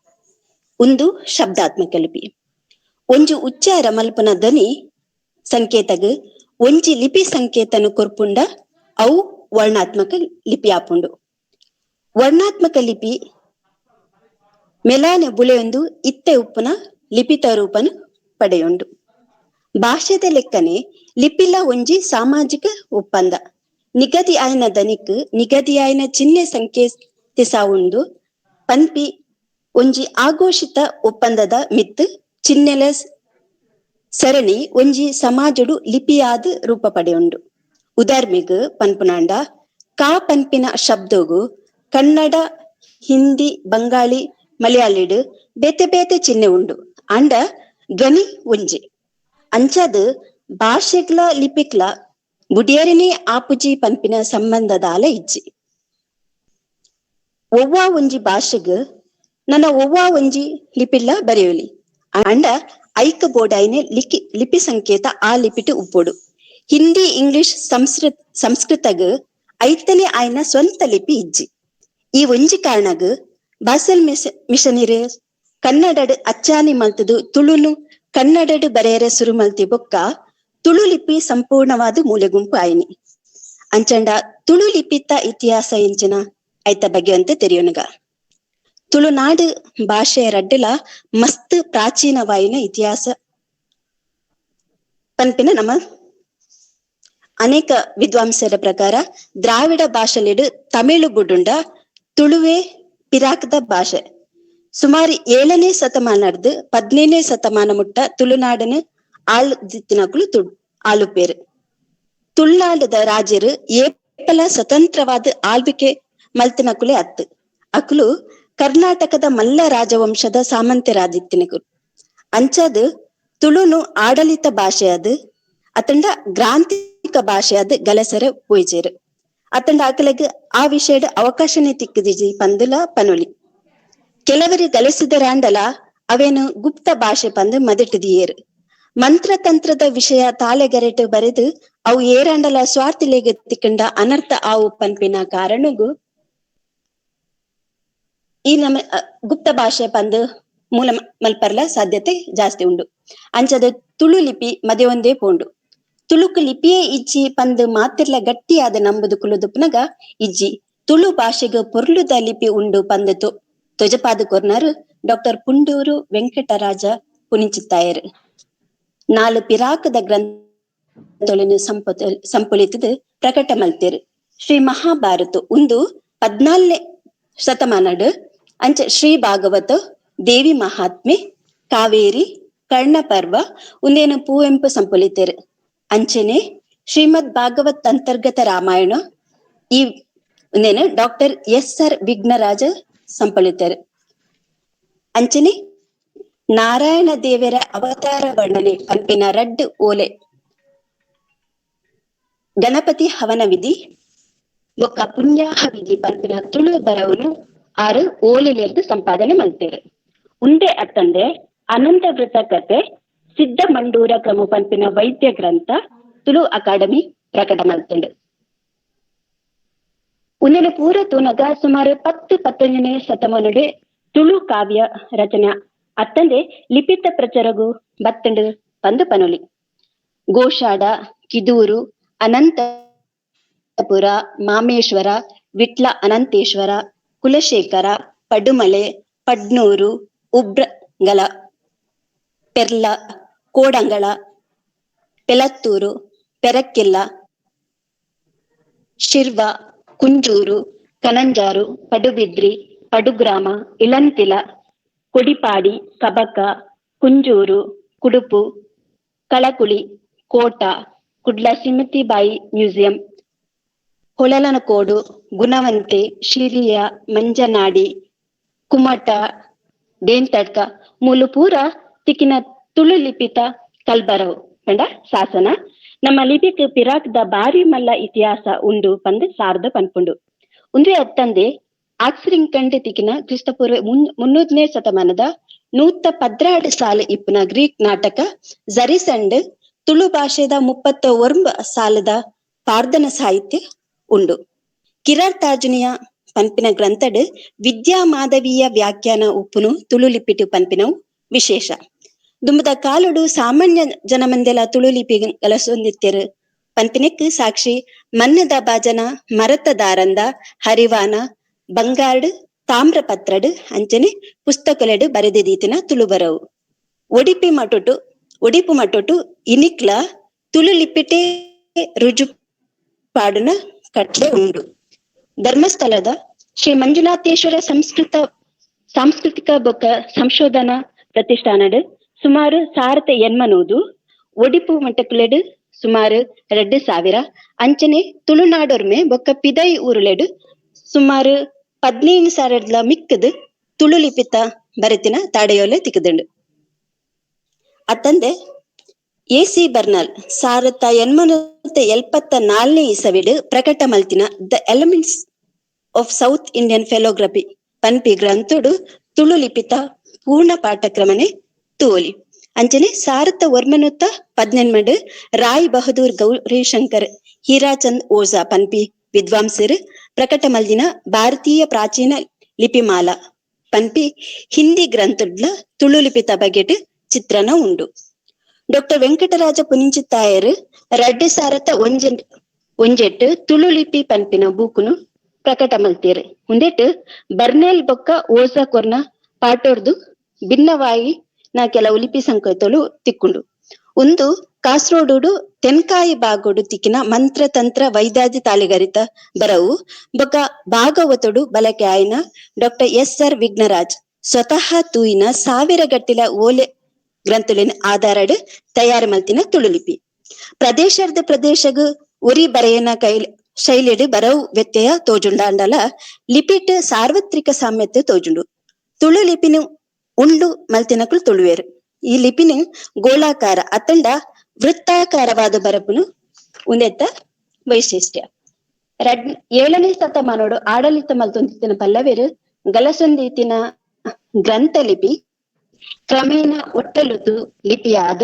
ಒಂದು ಶಬ್ದಾತ್ಮಕ ಲಿಪಿ. ಒಂಜಿ ಉಚ್ಚಾರ ಮಲ್ಪುನ ಧ್ವನಿ ಸಂಕೇತಗ್ ಒಂಜಿ ಲಿಪಿ ಸಂಕೇತನು ಕೊರ್ಪುಂಡ ಅವು ವರ್ಣಾತ್ಮಕ ಲಿಪಿ ಆಪುಂಡು. ವರ್ಣಾತ್ಮಕ ಲಿಪಿ ಮೆಲಾನೆ ಬುಳೆಯೊಂದು ಇತ್ತೆ ಉಪ್ಪುನ ಲಿಪಿತ ರೂಪನು ಪಡೆಯುಂಡು. ಭಾಷೆದ ಲೆಕ್ಕನೆ ಲಿಪಿಲ ಒಂಜಿ ಸಾಮಾಜಿಕ ಒಪ್ಪಂದ. ನಿಗದಿ ಆಯನ ದನಿಕ್ ನಿಗದಿ ಆಯನ ಚಿಹ್ನೆ ಸಂಕೇತಿಸಾವುಂಡು ಪನ್ಪಿ ಒಂಜಿ ಆಘೋಷಿತ ಒಪ್ಪಂದದ ಮಿತ್ ಚಿಹ್ನೆಲ ಸರಣಿ ಒಂಜಿ ಸಮಾಜಡು ಲಿಪಿಯಾದ ರೂಪ ಪಡೆಯುಂಡು. ಉದಾರ್ಮೆಗ್ ಪನ್ಪುನಾಂಡ ಕಾ ಪನ್ಪಿನ ಶಬ್ದಗು ಕನ್ನಡ, ಹಿಂದಿ, ಬಂಗಾಳಿ, ಮಲಯಾಳಿಡು ಬೇತೆ ಬೇತೆ ಚಿಹ್ನೆ ಉಂಡು, ಅಂಡ ಧ್ವನಿ ಒಂಜಿ. ಅಂಚಾದ ಭಾಷೆಗ್ಲ ಲಿಪಿಕ್ಲ ಬುಡಿಯರಿನೇ ಆಪುಜಿ ಪನ್ಪಿನ ಸಂಬಂಧದಾಲ ಇಜ್ಜಿ. ಒವ್ವ ಒಂಜಿ ಭಾಷೆಗ್ ನನ್ನ ಒವ್ವ ಒಂಜಿ ಲಿಪಿಲ್ಲ ಬರೆಯಲಿ, ಅಂಡ ಐಕ ಬೋಡಾಯಿನ ಲಿಪಿ ಸಂಕೇತ ಆ ಲಿಪಿಟ್ ಉಪ್ಪೊಡು. ಹಿಂದಿ, ಇಂಗ್ಲಿಷ್, ಸಂಸ್ಕೃತಗ್ ಐತನೇ ಆಯ್ನ ಸ್ವಂತ ಲಿಪಿ ಇಜ್ಜಿ. ಈ ಒಂಜಿ ಕಾರಣಗ್ ಬಾಸೆಲ್ ಮಿಷನರಿ ಕನ್ನಡಡ್ ಅಚ್ಚಾನಿ ಮಲ್ತದು ತುಳುನು ಕನ್ನಡಡ್ ಬರೆಯರೆ ಸುರು ಮಲ್ತಿ ಬೊಕ್ಕ ತುಳು ಲಿಪಿ ಸಂಪೂರ್ಣವಾದ ಮೂಲೆ ಗುಂಪು ಆಯ್ನಿ. ಅಂಚಂಡ ತುಳು ಲಿಪಿತ ಇತಿಹಾಸ ಎಂಚಿನ ಐತ ಬಗ್ಗೆ ಅಂತ ತೆರಿಯೋನುಗ. ತುಳುನಾಡು ಭಾಷೆಯ ರಡ್ಡಲ ಮಸ್ತ್ ಪ್ರಾಚೀನವಾಯಿನ ಇತಿಹಾಸ ಪನ್ಪಿನ ನಮ್ಮ ಅನೇಕ ವಿದ್ವಾಂಸರ ಪ್ರಕಾರ ದ್ರಾವಿಡ ಭಾಷೆಲಿಡು ತಮಿಳು ಬುಡುಂಡ ತುಳುವೆ ಪಿರಾಕ್ದ ಭಾಷೆ. ಸುಮಾರು 7ನೇ ಶತಮಾನದ 15ನೇ ಶತಮಾನ ಮುಟ್ಟ ತುಳುನಾಡನು ಆಳ್ದಿತ್ತಿನಕುಲು ಆಳುಪೇರು. ತುಳುನಾಡದ ರಾಜರು ಏಪಲ ಸ್ವತಂತ್ರವಾದ ಆಳ್ವಿಕೆ ಮಲ್ತಿನಕುಲೆ ಅತ್ತು. ಅಕುಲು ಕರ್ನಾಟಕದ ಮಲ್ಲ ರಾಜವಂಶದ ಸಾಮಂತರಾದಿತ್ತಿನಕುಲು. ಅಂಚಾದ ತುಳುನು ಆಡಳಿತ ಭಾಷೆಯಾದ ಅತಂಡ ಗ್ರಾಂಥಿಕ ಭಾಷೆಯಾದ ಗಲಸರ ಪೋಯ್ಜೇರು. ಅತಂಡ ಅಕಲೆಗ್ ಆ ವಿಷಯದ ಅವಕಾಶನೇ ತಿಕ್ಕದಿಜಿ ಪಂದುಲ ಪನೊಲಿ. ಕೆಲವರು ಗಲಸಿದರಾಂಡಲ ಅವೇನು ಗುಪ್ತ ಭಾಷೆ ಪಂದು ಮದಟಿದಿಯೇರು. ಮಂತ್ರತಂತ್ರದ ವಿಷಯ ತಾಳೆಗರೆಟು ಬರೆದು ಅವು ಏರಾಂಡಲ ಸ್ವಾರ್ಥಿಲೆಗ್ ತಿಕ್ಕಂಡ ಅನರ್ಥ ಆವು ಪನ್ಪಿನ ಕಾರಣಗೂ ಈ ನಮ್ಮ ಗುಪ್ತ ಭಾಷೆ ಪಂದು ಮೂಲ ಮಲ್ಪರ್ಲ ಸಾಧ್ಯತೆ ಜಾಸ್ತಿ ಉಂಡು. ಅಂಚದ ತುಳು ಲಿಪಿ ಮದೆ ಒಂದೇ ಪೋಂಡು. ತುಳುಕು ಲಿಪಿಯೇ ಇಜ್ಜಿ ಪಂದು ಮಾತಿರ್ಲ ಗಟ್ಟಿಯಾದ ನಂಬುದು ಕುಲುದುಪ್ನಗ ಇಜ್ಜಿ ತುಳು ಭಾಷೆಗೆ ಪೊರ್ಲುದ ಲಿಪಿ ಉಂಡು ಪಂದು ತೊಜಪಾದ ಕೊರ್ನಾರು ಡಾಕ್ಟರ್ ಪುಂಡೂರು ವೆಂಕಟರಾಜ ಪುನಿಚಿತ್ತಾಯರು. 4 ಪಿರಾಕದ ಗ್ರಂಥಗಳನ್ನು ಸಂಪುಲಿತದ ಪ್ರಕಟ ಮಲ್ತೇರು. ಶ್ರೀ ಮಹಾಭಾರತ ಒಂದು 14ನೇ ಶತಮಾನಡು ಅಂಚ ಶ್ರೀ ಭಾಗವತ, ದೇವಿ ಮಹಾತ್ಮೆ, ಕಾವೇರಿ, ಕರ್ಣಪರ್ವ ಉಂದೇನು ಪೂವೆಂಪು ಸಂಪುಲಿತೇರು. ಅಂಚನೆ ಶ್ರೀಮದ್ ಭಾಗವತ್ ಅಂತರ್ಗತ ರಾಮಾಯಣ ಈ ಉಂದೇನು doctor S R Vighnaraja ಸಂಪಲಿತೇರು. ಅಂಚನೆ ನಾರಾಯಣ ದೇವರ ಅವತಾರ ವರ್ಣನೆ ಪಂಪಿನ ರಡ್ಡು ಓಲೆ, ಗಣಪತಿ ಹವನ ವಿಧಿ ಬೊಕ್ಕ ಪುಣ್ಯಾಹ ವಿಧಿ ಪಂಪಿನ ತುಳು ಬರವನು 6 ಓಲೆಲೆರ್ದು ಸಂಪಾದನೆ ಮಲ್ತೇರು. ಉಂಡೆ ಅತ್ತಂದೆ ಅನಂತವೃತ ಕತೆ, ಸಿದ್ಧ ಮಂಡೂರ ಕ್ರಮ ಪನ್ಪಿನ ವೈದ್ಯ ಗ್ರಂಥ ತುಳು ಅಕಾಡೆಮಿ ಪ್ರಕಟ ಮಲ್ತುಂಡು. ಉಂದೆನ ಪೂರ ತೂನಗ ಸುಮಾರು 10-11ನೇ ಶತಮಾನಡೆ ತುಳು ಕಾವ್ಯ ರಚನೆ ಅತ್ತಂದೆ ಲಿಪಿತ ಪ್ರಚಾರಗು ಬತ್ತಂಡು ಪಂದು ಪನೊಲಿ. ಗೋಶಾಡ, ಕಿದೂರು, ಅನಂತಪುರ, ಮಾಮೇಶ್ವರ, ವಿಟ್ಲ ಅನಂತೇಶ್ವರ, ಕುಲಶೇಖರ, ಪಡುಮಲೆ, ಪಡ್ನೂರು, ಉಬ್ರಂಗಲ, ಪೆರ್ಲ, ಕೋಡಂಗಳ, ಪೆಲತ್ತೂರು, ಪೆರಕ್ಕಿಲ್ಲ, ಶಿರ್ವ, ಕುಂಜೂರು, ಕನಂಜಾರು, ಪಡುಬಿದ್ರಿ, ಪಡುಗ್ರಾಮ, ಇಳಂತಿಲ, ಕೊಡಿಪಾಡಿ, ಕಬಕ, ಕುಂಜೂರು, ಕುಡುಪು, ಕಳಕುಳಿ, ಕೋಟ, ಕುಡ್ಲ ಸಿಮತಿಬಾಯಿ ಮ್ಯೂಸಿಯಂ, ಹೊಳಲನಕೋಡು, ಗುಣವಂತೆ, ಶಿರಿಯ, ಮಂಜನಾಡಿ, ಕುಮಟ, ಡೇಂತಡ್ಕ ಮೂಲು ಪೂರ ತಿಕ್ಕಿನ ತುಳು ಲಿಪಿತ ಕಲ್ಬರವು ಪಂಡ ಶಾಸನ. ನಮ್ಮ ಲಿಪಿಕ್ ಪಿರಾಕ್ದ ಬಾರಿ ಮಲ್ಲ ಇತಿಹಾಸ ಉಂಡು ಪಂದ್ ಸಾರ್ದ ಪನ್ಪುಂಡು. ಉಂದುವೆ ಅತ್ತಂದೆ ಆಕ್ಸ್ರಿಂಗ್ ತಿಕ್ಕಿನ ಕ್ರಿಸ್ತಪೂರ್ವ 300ನೇ ಶತಮಾನದ 112 ಸಾಲು ಇಪ್ಪುನ ಗ್ರೀಕ್ ನಾಟಕ ಜರಿಸಂಡ್ ತುಳು ಭಾಷೆದ 39 ಸಾಲದ ಪಾರ್ದನ ಸಾಹಿತ್ಯ ಉಂಡು. ಕಿರಾರ್ತಾರ್ಜುನಿಯ ಪನ್ಪಿನ ಗ್ರಂಥಡ್ ವಿದ್ಯಾ ಮಾಧವೀಯ ವ್ಯಾಖ್ಯಾನ ಉಪ್ಪುನು ತುಳು ಲಿಪಿಟು ಪನ್ಪಿನವು ವಿಶೇಷ. ದುಂಬದ ಕಾಲುಡು ಸಾಮಾನ್ಯ ಜನಮಂದೆಲ ತುಳು ಲಿಪಿ ಗಲಸೊಂದಿತ್ತೆರು ಪನ್ಪಿನಕ್ ಸಾಕ್ಷಿ ಮನ್ನದ ಬಾಜನ, ಮರತ ದಾರಂದ, ಹರಿವಾನ, ಬಂಗಾರ್ಡ್, ತಾಮ್ರಪತ್ರಡ್ ಅಂಚನೆ ಪುಸ್ತಕಲೆಡು ಬರೆದಿದ್ದೀತಿನ ತುಳು ಬರವು. ಒಡಿಪು ಮಟೊಟು ಇನಿಕ್ಲ ತುಳು ಲಿಪಿಟೆ ರುಜು ಪಾಡುನ ಕಟ್ಲೆ ಉಂಡು. ಧರ್ಮಸ್ಥಳದ ಶ್ರೀ ಮಂಜುನಾಥೇಶ್ವರ ಸಂಸ್ಕೃತ ಸಾಂಸ್ಕೃತಿಕ ಬೊಕ್ಕ ಸಂಶೋಧನಾ ಪ್ರತಿಷ್ಠಾನಡ್ ಸುಮಾರು 1080, ಒಡಿಪು ಮಟ್ಟಕುಲೆಡು ಸುಮಾರು 2000, ಅಂಚನೆ ತುಳುನಾಡೊರ್ಮೆ ಬೊಕ್ಕ ಪಿದೈ ಊರುಲೆಡು ಸುಮಾರು 15,000 ಮಿಕ್ಕದು ತುಳು ಲಿಪಿತ ಬರೆತಿನ ತಾಡೆಯೋಲೆ ತಿಕ್ಕದುಂಡು. ಅತ್ತಂದೆ ಎ ಸಿ ಬರ್ನಲ್ 1874ನೇ ಇಸವಿಡ್ ಪ್ರಕಟ ಮಲ್ತಿನ the elements of South Indian philography ಪನ್ಪಿ ಗ್ರಂಥಡು ತುಳು ಲಿಪಿತ ಪೂರ್ಣ ಪಾಠಕ್ರಮನೆ ತೂವೊಲಿ. ಅಂಚನೆ 1918 ರಾಯ್ ಬಹದ್ದೂರ್ ಗೌರಿಶಂಕರ್ ಹೀರಾಚಂದ್ ಓಜಾ ಪನ್ಪಿ ವಿದ್ವಾಂಸರು ಪ್ರಕಟ ಮಲ್ದಿನ ಭಾರತೀಯ ಪ್ರಾಚೀನ ಲಿಪಿಮಾಲ ಪನ್ಪಿ ಹಿಂದಿ ಗ್ರಂಥಡ್ಲ ತುಳು ಲಿಪಿತ ಬಗೆಟ್ ಚಿತ್ರಣ ಉಂಡು. ಡಾಕ್ಟರ್ ವೆಂಕಟರಾಜ ಪುನಿಂಚಿತ್ತಾಯರು 2001 ತುಳು ಲಿಪಿ ಪನ್ಪಿನ ಬೂಕುನು ಪ್ರಕಟ ಮಲ್ತೇರು. ಉಂದೆಟ್ ಬರ್ನೇಲ್ ಬೊಕ್ಕ ಓಜಾ ಕೊರ್ನ ಪಾಟೋರ್ದು ಭಿನ್ನವಾಯಿ ನಾ ಕೆಲವು ಲಿಪಿ ಸಂಕೇತಲು ತಿಕ್ಕೊಂಡು. ಒಂದು ಕಾಸರಗೋಡು ತೆನ್ಕಾಯಿ ಬಾಗೋಡು ತಿಕ್ಕಿನ ಮಂತ್ರತಂತ್ರ ವೈದ್ಯಾದಿ ತಾಲಿಗರಿತ ಬರವು ಬೊಕ್ಕ ಭಾಗವತಡು ಬಳಕೆ ಆಯ್ನ doctor S R Vighnaraj ಸ್ವತಃ ತೂಯಿನ 1000 ಗಟ್ಟಿಲ ಓಲೆ ಗ್ರಂಥಲಿನ ಆಧಾರಡ್ ತಯಾರು ಮಲ್ತಿನ ತುಳುಲಿಪಿ. ಪ್ರದೇಶದ ಪ್ರದೇಶಗ್ ಉರಿ ಬರೆಯನ ಕೈ ಶೈಲಿಡ್ ಬರವು ವ್ಯತ್ಯಯ ತೋಜುಂಡಾಂಡಲ ಲಿಪಿಟ್ ಸಾರ್ವತ್ರಿಕ ಸಾಮ್ಯತೆ ತೋಜುಂಡು. ತುಳು ಲಿಪಿನ ಉಂಡು ಮಲ್ತಿನಕುಲು ತುಳುವೇರು. ಈ ಲಿಪಿನ ಗೋಳಾಕಾರ ಅತ್ತಂಡ ವೃತ್ತಾಕಾರವಾದ ಬರಪುನು ಉಂದೆತ್ತ ವೈಶಿಷ್ಟ್ಯ. 7ನೇ ಶತಮಾನೋಡು ಆಡಳಿತ ಮಲ್ತೊಂದಿತ್ತಿನ ಪಲ್ಲವೇರು ಗಲಸೊಂದಿತ್ತಿನ ಗ್ರಂಥ ಲಿಪಿ ಕ್ರಮೇಣ ಒಟ್ಟಲುತು ಲಿಪಿಯಾದ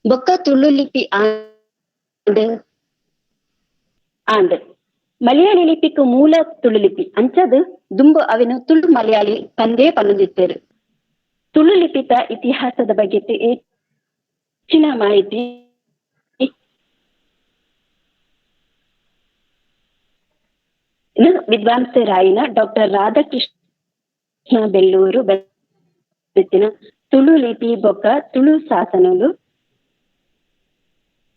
ಬೊಕ್ಕ ತುಳು ಲಿಪಿ ಆಂಡ್ ಆಂಡ್. ಮಲಯಾಳಿ ಲಿಪಿಕ್ ಮೂಲ ತುಳು ಲಿಪಿ ಅಂಚದು ದುಂಬು ಅವಿನ ತುಳು ಮಲಯಾಳಿ ಪಂದೇ ಪನ್ನೊಂದಿತ್ತೇರು. ತುಳು ಲಿಪಿತ ಇತಿಹಾಸದ ಬಗ್ಗೆ ಹೆಚ್ಚಿನ ಮಾಹಿತಿ ವಿದ್ವಾಂಸರಾಯಿನ ಡಾಕ್ಟರ್ ರಾಧಾಕೃಷ್ಣ ಬೆಲ್ಲೂರು ಬರೆತಿನ ತುಳು ಲಿಪಿ ಬೊಕ್ಕ ತುಳು ಶಾಸನಲು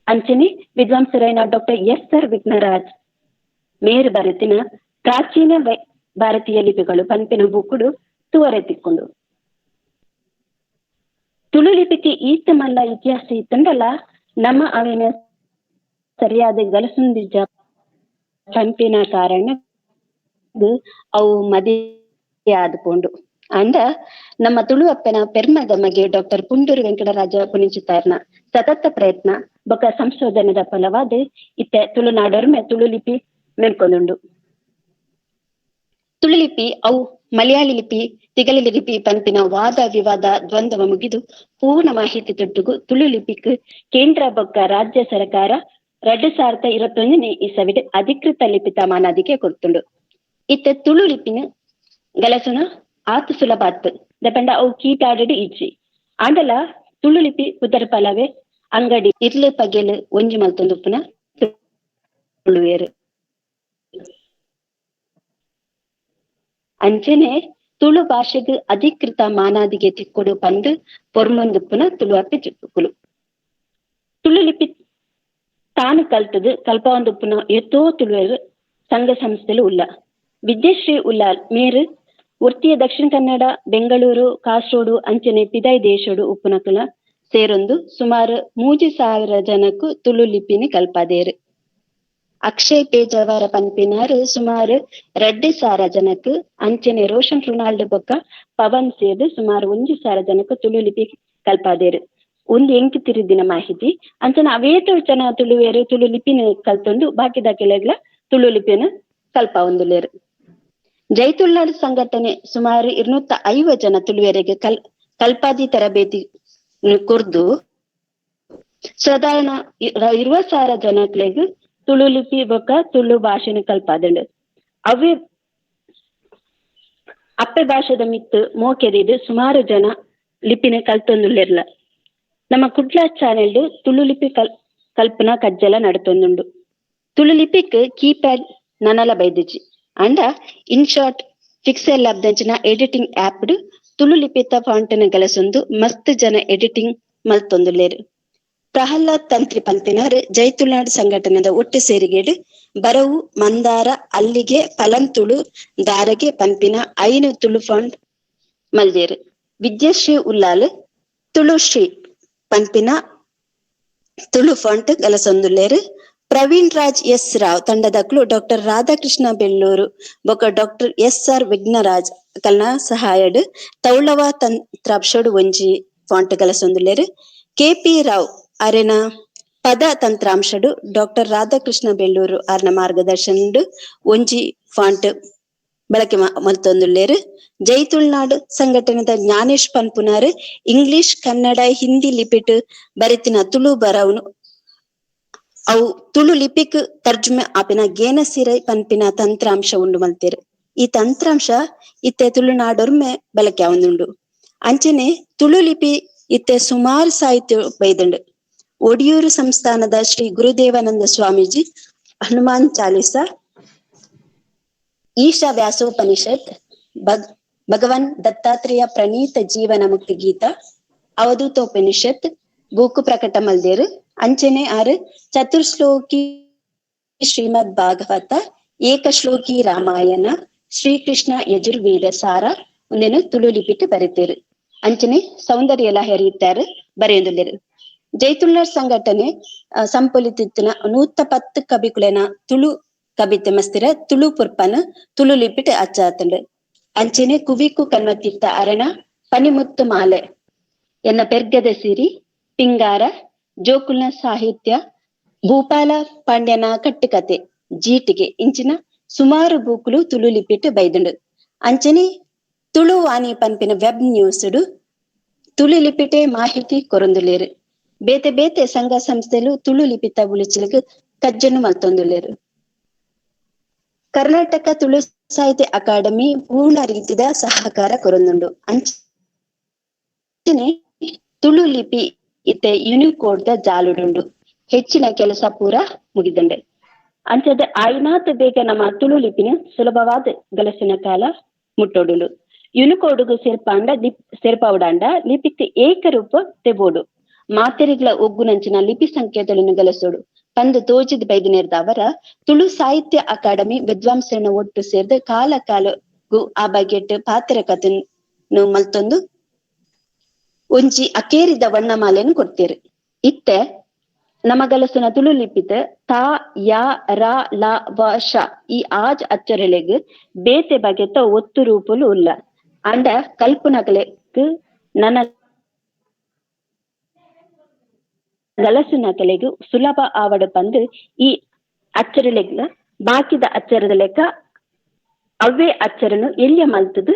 ಅಂಚನೆ ವಿದ್ವಾಂಸರಾಯಿನ doctor S R Vighnaraj ಮೇರು ಬರೆತಿನ ಪ್ರಾಚೀನ ಭಾರತೀಯ ಲಿಪಿಗಳು ಪನ್ಪಿನ ಬುಕ್ಕುಡು ತುವರೆ ತಿಕ್ಕೊಂಡು. ತುಳು ಲಿಪಿಗೆ ಈತ ಮಲ್ಲ ಇತಿಹಾಸ ಇತ್ತಂಡಲ ನಮ್ಮ ಅವಿನ ಸರಿಯಾದ ಗಲಸುಂದಿಜ ಪನ್ಪಿನ ಕಾರಣ ಅವು ಮದಿ ಆದ್ಕೊಂಡು. ಅಂಡ ನಮ್ಮ ತುಳು ಅಪ್ಪನ ಪೆರ್ಮದ ಮಗೆ ಡಾಕ್ಟರ್ ಪುಂಡೂರು ವೆಂಕಟರಾಜ ಪುಣಿಂಚಿತ್ತಾರ್ನ ಸತತ ಪ್ರಯತ್ನ ಬೊಕ್ಕ ಸಂಶೋಧನೆದ ಫಲವಾದ ಇತ್ತೆ ತುಳುನಾಡೊರ್ಮೆ ತುಳು ಲಿಪಿ ಮೇಲ್ಕೊಂದುಂಡು. ತುಳು ಲಿಪಿ ಅವು Malayali ಲಿಪಿ ತಿಗಲಿ ಲಿಪಿ ಪನ್ಪಿನ ವಾದ ವಿವಾದ ದ್ವಂದ್ವ ಮುಗಿದು ಪೂರ್ಣ ಮಾಹಿತಿ ತೊಟ್ಟುಗು ತುಳು ಲಿಪಿಕ್ ಕೇಂದ್ರ ಬೊಕ್ಕ ರಾಜ್ಯ ಸರ್ಕಾರ 2021 ಇಸವಿಡ್ ಅಧಿಕೃತ ಲಿಪಿತ ಮಾನಾದಿಗೆ ಕೊಡ್ತುಂಡು. ಇತ್ತೆ ತುಳು ಲಿಪಿನ ಗಲಸುನ ಆತು ಸುಲಭ ಆತು ದಪಂಡ ಅವು ಕೀಪ್ಯಾಡ್ ಇಜ್ಜಿ. ಆಂಡಲ ತುಳು ಲಿಪಿ ಪುದರ್ ಪಲವೆ ಅಂಗಡಿ ಇರ್ಲು ಪಗೆಲು ಒಂಜಿ ಮಲ್ತೊಂದುಪ್ಪುನ ತುಳುವೇರು. ಅಂಚನೆ ತುಳು ಭಾಷೆಗೆ ಅಧಿಕೃತ ಮಾನಾದಿಗೆ ತಿಕ್ಕೊಡು ಪಂದು ಪೊರ್ಮೊಂದುಪ್ಪುನ ತುಳು ಅಪ್ಪೆ ಚಿಕ್ಕುಲು. ತುಳು ಲಿಪಿ ತಾನು ಕಲ್ತದು ಕಲ್ಪವಂದುಪ್ಪುನ ಎತ್ತೋ ತುಳುವರು ಸಂಘ ಸಂಸ್ಥೆಲು ಉಲ್ಲ. ವಿದ್ಯಶ್ರೀ ಉಲ್ಲಾಲ್ ಮೇರು ವೃತ್ತಿಯ ದಕ್ಷಿಣ ಕನ್ನಡ, ಬೆಂಗಳೂರು, ಕಾಸರಗೋಡು ಅಂಚನೆ ಪಿದಾಯಿ ದೇಶೋಡು ಉಪ್ಪುನಕುಲ ಸೇರೊಂದು ಸುಮಾರು 3000 ಜನಕ್ಕೂ ತುಳು ಲಿಪಿನ ಕಲ್ಪಾದೇರು. ಅಕ್ಷಯ್ ಪೇಜಾವರ ಪನ್ಪಿನಾರು ಸುಮಾರು 2000 ಜನಕ್ಕೆ ಅಂಚನೆ ರೋಷನ್ ರೊನಾಲ್ಡ್ ಬೊಕ್ಕ ಪವನ್ ಸೇರ್ದು ಸುಮಾರು 1000 ಜನಕ್ಕೆ ತುಳು ಲಿಪಿ ಕಲ್ಪಾದೇರು. ಒಂದು ಎಂಕ್ ತಿರುದಿನ ಮಾಹಿತಿ. ಅಂಚನೆ ಅವೇತೋ ಜನ ತುಳುವೇರು ತುಳು ಲಿಪಿನ ಕಲ್ತೊಂದು ಬಾಕಿದ ಕೆಲಗ್ಲ ತುಳು ಲಿಪಿನ ಕಲ್ಪಾವೊಂದುಲ್ಲೆರ್. ಜೈ ತುಳುನಾಡು ಸಂಘಟನೆ ಸುಮಾರು 250 ಜನ ತುಳುವೆರೆಗ್ ಕಲ್ಪಾದಿ ತರಬೇತಿ ಕೊರ್ದು ಸಾಧಾರಣ 20,000 ಜನಕ್ಲೆಗ್ ತುಳು ಲಿಪಿ ಬೊಕ್ಕ ತುಳು ಭಾಷೆನ ಕಲ್ಪಾದಂಡು. ಅವೇ ಅಪ್ಪೆ ಭಾಷೆದ ಮಿತ್ತು ಮೋಕೆದಿದ್ದು ಸುಮಾರು ಜನ ಲಿಪಿನ ಕಲ್ತೊಂದುಲ್ಲೆರ್ಲ. ನಮ್ಮ ಕುಡ್ಲ ಚಾನೆಲ್ ತುಳು ಲಿಪಿ ಕಲ್ಪನಾ ಕಜ್ಜಲ ನಡತೊಂದುಂಡು. ತುಳು ಲಿಪಿಕ್ ಕೀಪ್ಯಾಡ್ ನನಲ ಬೈದಿಜಿ. ಅಂಡ ಇನ್ ಶಾರ್ಟ್ ಫಿಕ್ಸೆಲ್ ಲ್ಯಾಬ್ದಂಚಿನ ಎಡಿಟಿಂಗ್ ಆಪ್ ತುಳು ಲಿಪಿತ ಫಾಂಟನ ಗಲಸೊಂದು ಮಸ್ತ್ ಜನ ಎಡಿಟಿಂಗ್ ಮಲ್ತೊಂದುಲ್ಲೆರ್. ಪ್ರಹ್ಲಾದ್ ತಂತ್ರಿ ಪನ್ಪಿನಾರ್ ಜೈ ತುಳುನಾಡು ಸಂಘಟನೆದ ಒಟ್ಟು ಸೇರಿಗೆಡ್ ಬರವು ಮಂದಾರ ಅಲ್ಲಿಗೆ ಪಲಂತುಳು ದಾರಗೆ ಪನ್ಪಿನ 5 ತುಳು ಫಾಂಟ್ ಮಲ್ದೇರ್. ವಿದ್ಯಶ್ರೀ ಉಲ್ಲಾಲ್ ತುಳುಶ್ರೀ ಪನ್ಪಿನ ತುಳು ಫಾಂಟ್ ಗಲಸೊಂದುಲ್ಲೆರ್. ಪ್ರವೀಣ್ ರಾಜ್ ಎಸ್ ರಾವ್ ತಂಡದಕ್ಲು ಡಾಕ್ಟರ್ ರಾಧಾಕೃಷ್ಣ ಬೆಳ್ಳೂರು ಬೊಕ್ಕ doctor S R Vighnaraj ಕಲ್ನ ಸಹಾಯಡ್ Taulava ತಂತ್ರಾಂಶೋಡು ಒಂಜಿ ಫಾಂಟ್ ಗಲಸೊಂದುಲ್ಲೆರ್. ಕೆ ಪಿ ರಾವ್ ಅರೆನ ಪದ ತಂತ್ರಾಂಶಡು ಡಾಕ್ಟರ್ ರಾಧಾಕೃಷ್ಣ ಬೆಳ್ಳೂರು ಅರ್ನ ಮಾರ್ಗದರ್ಶನಡು ಒಂಜಿ ಫಾಂಟ್ ಬಳಕೆ ಮಲ್ತೊಂದುಲ್ಲೆರ್. ಜೈ ತುಳುನಾಡು ಸಂಘಟನೆದ ಜ್ಞಾನೇಶ್ ಪನ್ಪುನಾರ್ ಇಂಗ್ಲಿಷ್ ಕನ್ನಡ ಹಿಂದಿ ಲಿಪಿಟ್ ಬರೆತಿನ ತುಳು ಬರವನು ಅವು ತುಳು ಲಿಪಿಕ್ ತರ್ಜುಮೆ ಆಪಿನ ಗೇನಸಿರೈ ಪನ್ಪಿನ ತಂತ್ರಾಂಶ ಉಂಡು ಮಲ್ತೆರ್. ಈ ತಂತ್ರಾಂಶ ಇತ್ತೆ ತುಳುನಾಡೊರ್ಮೆ ಬಳಕೆ ಆವೊಂದುಂಡು. ಅಂಚನೆ ತುಳು ಲಿಪಿ ಇತ್ತೆ ಸುಮಾರು ಸಾಹಿತ್ಯ ಬೈದುಂಡು. ಒಡಿಯೂರು ಸಂಸ್ಥಾನದ ಶ್ರೀ ಗುರುದೇವಾನಂದ ಸ್ವಾಮೀಜಿ ಹನುಮಾನ್ ಚಾಲೀಸ, ಈಶಾ ವ್ಯಾಸೋಪನಿಷತ್, ಭಗವಾನ್ ದತ್ತಾತ್ರೇಯ ಪ್ರಣೀತ ಜೀವನ ಮುಕ್ತಿ ಗೀತಾ, ಅವಧೂತೋಪನಿಷತ್ ಬೂಕು ಪ್ರಕಟ ಮಲ್ದೇರು. ಅಂಚನೆ ಆರು ಚತುರ್ಶ್ಲೋಕಿ ಶ್ರೀಮದ್ ಭಾಗವತ, ಏಕಶ್ಲೋಕಿ ರಾಮಾಯಣ, ಶ್ರೀಕೃಷ್ಣ ಯಜುರ್ವೇದ ಸಾರ ಒಂದೇನು ತುಳು ಲಿಪಿಟ್ ಬರೆತೇರು. ಅಂಚನೆ ಸೌಂದರ್ಯ ಲಹರಿ ಇತ್ತಾರು ಬರೆಯೊಂದುಲ್ಲೆರ್. ಜೈ ತುಳುನಾಡ್ ಸಂಘಟನೆ ಸಂಪೊಲಿತಿತ್ತಿನ 110 ಕವಿಕುಲೆನ ತುಳು ಕವಿತೆ ಮಸ್ತಿರ ತುಳು ಪುರ್ಪನ ತುಳು ಲಿಪಿಟ್ ಅಚ್ಚಾತಂಡು. ಅಂಚನೆ ಕುವಿಕು ಕನ್ವತಿತ್ತ ಅರಣ ಪನಿಮುತ್ತು ಮಾಲೆ ಎನ್ನ ಪೆರ್ಗದ ಸಿರಿ ಪಿಂಗಾರ ಜೋಕುಲ್ನ ಸಾಹಿತ್ಯ ಭೂಪಾಲ ಪಾಂಡ್ಯನ ಕಟ್ಟುಕತೆ ಜೀಟಿಗೆ ಇಂಚಿನ ಸುಮಾರು ಬೂಕುಲು ತುಳು ಲಿಪಿಟ್ ಬೈದುಂಡು. ಅಂಚನೆ ತುಳು ವಾಣಿ ಪನ್ಪಿನ ವೆಬ್ ನ್ಯೂಸ್ ತುಳು ಲಿಪಿಟೆ ಮಾಹಿತಿ ಕೊರೊಂದುಲ್ಲೆರ್. ಬೇತೆ ಬೇತೆ ಸಂಘ ಸಂಸ್ಥೆಲು ತುಳು ಲಿಪಿತ ಬುಳಿಚಿಲಿಗ್ ಕಜ್ಜನ್ನು ಮಲ್ತೊಂದುಲ್ಲೆರ್. ಕರ್ನಾಟಕ ತುಳು ಸಾಹಿತ್ಯ ಅಕಾಡೆಮಿ ಪೂರ್ಣ ರೀತಿದ ಸಹಕಾರ ಕೊರೊಂದುಂಡು. ಅಂಚನೆ ತುಳು ಲಿಪಿ ಇತ್ತೆ ಯುನಿಕೋಡ್ ದ ಜಾಲುಡುಂಡು. ಹೆಚ್ಚಿನ ಕೆಲಸ ಪೂರ ಮುಗಿದಂಡೆ. ಅಂಚದ ಆಯ್ನಾತ್ ಬೇಗ ನಮ್ಮ ತುಳು ಲಿಪಿನ ಸುಲಭವಾದ ಗಲಸಿನ ಕಾಲ ಮುಟ್ಟೋಡುಂಡು. ಯುನಿಕೋಡ್ಗ್ ಸೇರ್ಪಾಂಡ ಸೇರ್ಪಾವುಡಾಂಡ ಲಿಪಿಕ್ ಏಕರೂಪ ತೆಬೋಡು. ಮಾತೆರಿಗ್ಲ ಒಗ್ಗುನಂಚಿನ ಲಿಪಿ ಸಂಕೇತಗಳನ್ನು ಗಲಸೋಡು ಪಂದು ತೋಜಿದ ಬೈದಿನೇರ್ದವರ ತುಳು ಸಾಹಿತ್ಯ ಅಕಾಡೆಮಿ ವಿದ್ವಾಂಸರನ್ನ ಒಟ್ಟು ಸೇರ್ದು ಕಾಲ ಕಾಲಗೂ ಆ ಬಗೆಟ್ ಪಾತ್ರ ಕಥೆನು ಮಲ್ತೊಂದು ಒಂಜಿ ಅಕೇರಿದ ವರ್ಣಮಾಲೆಯನ್ನು ಕೊಡ್ತೇರು. ಇತ್ತೆ ನಮಗಲಸುನ ತುಳು ಲಿಪಿತ ತ ಯ ರ ಲ ವ ಶ ಈ ಆಜ್ ಅಚ್ಚರಲೆಗ್ ಬೇತೆ ಬಗೆತ ಒತ್ತು ರೂಪುಲು ಉಲ್ಲ. ಅಂಡ ಕಲ್ಪನಕಲೆಗ್ ನನ ಗಲಸುನಕಲೆಗ್ ಸುಲಭ ಆವಡ ಪಂದು ಈ ಅಚ್ಚರಲೆಗ್ ಬಾಕಿದ ಅಚ್ಚರದ ಲೆಕ್ಕ ಅವ್ವೇ ಅಚ್ಚರನು ಎಲ್ಯ ಮಲ್ತದು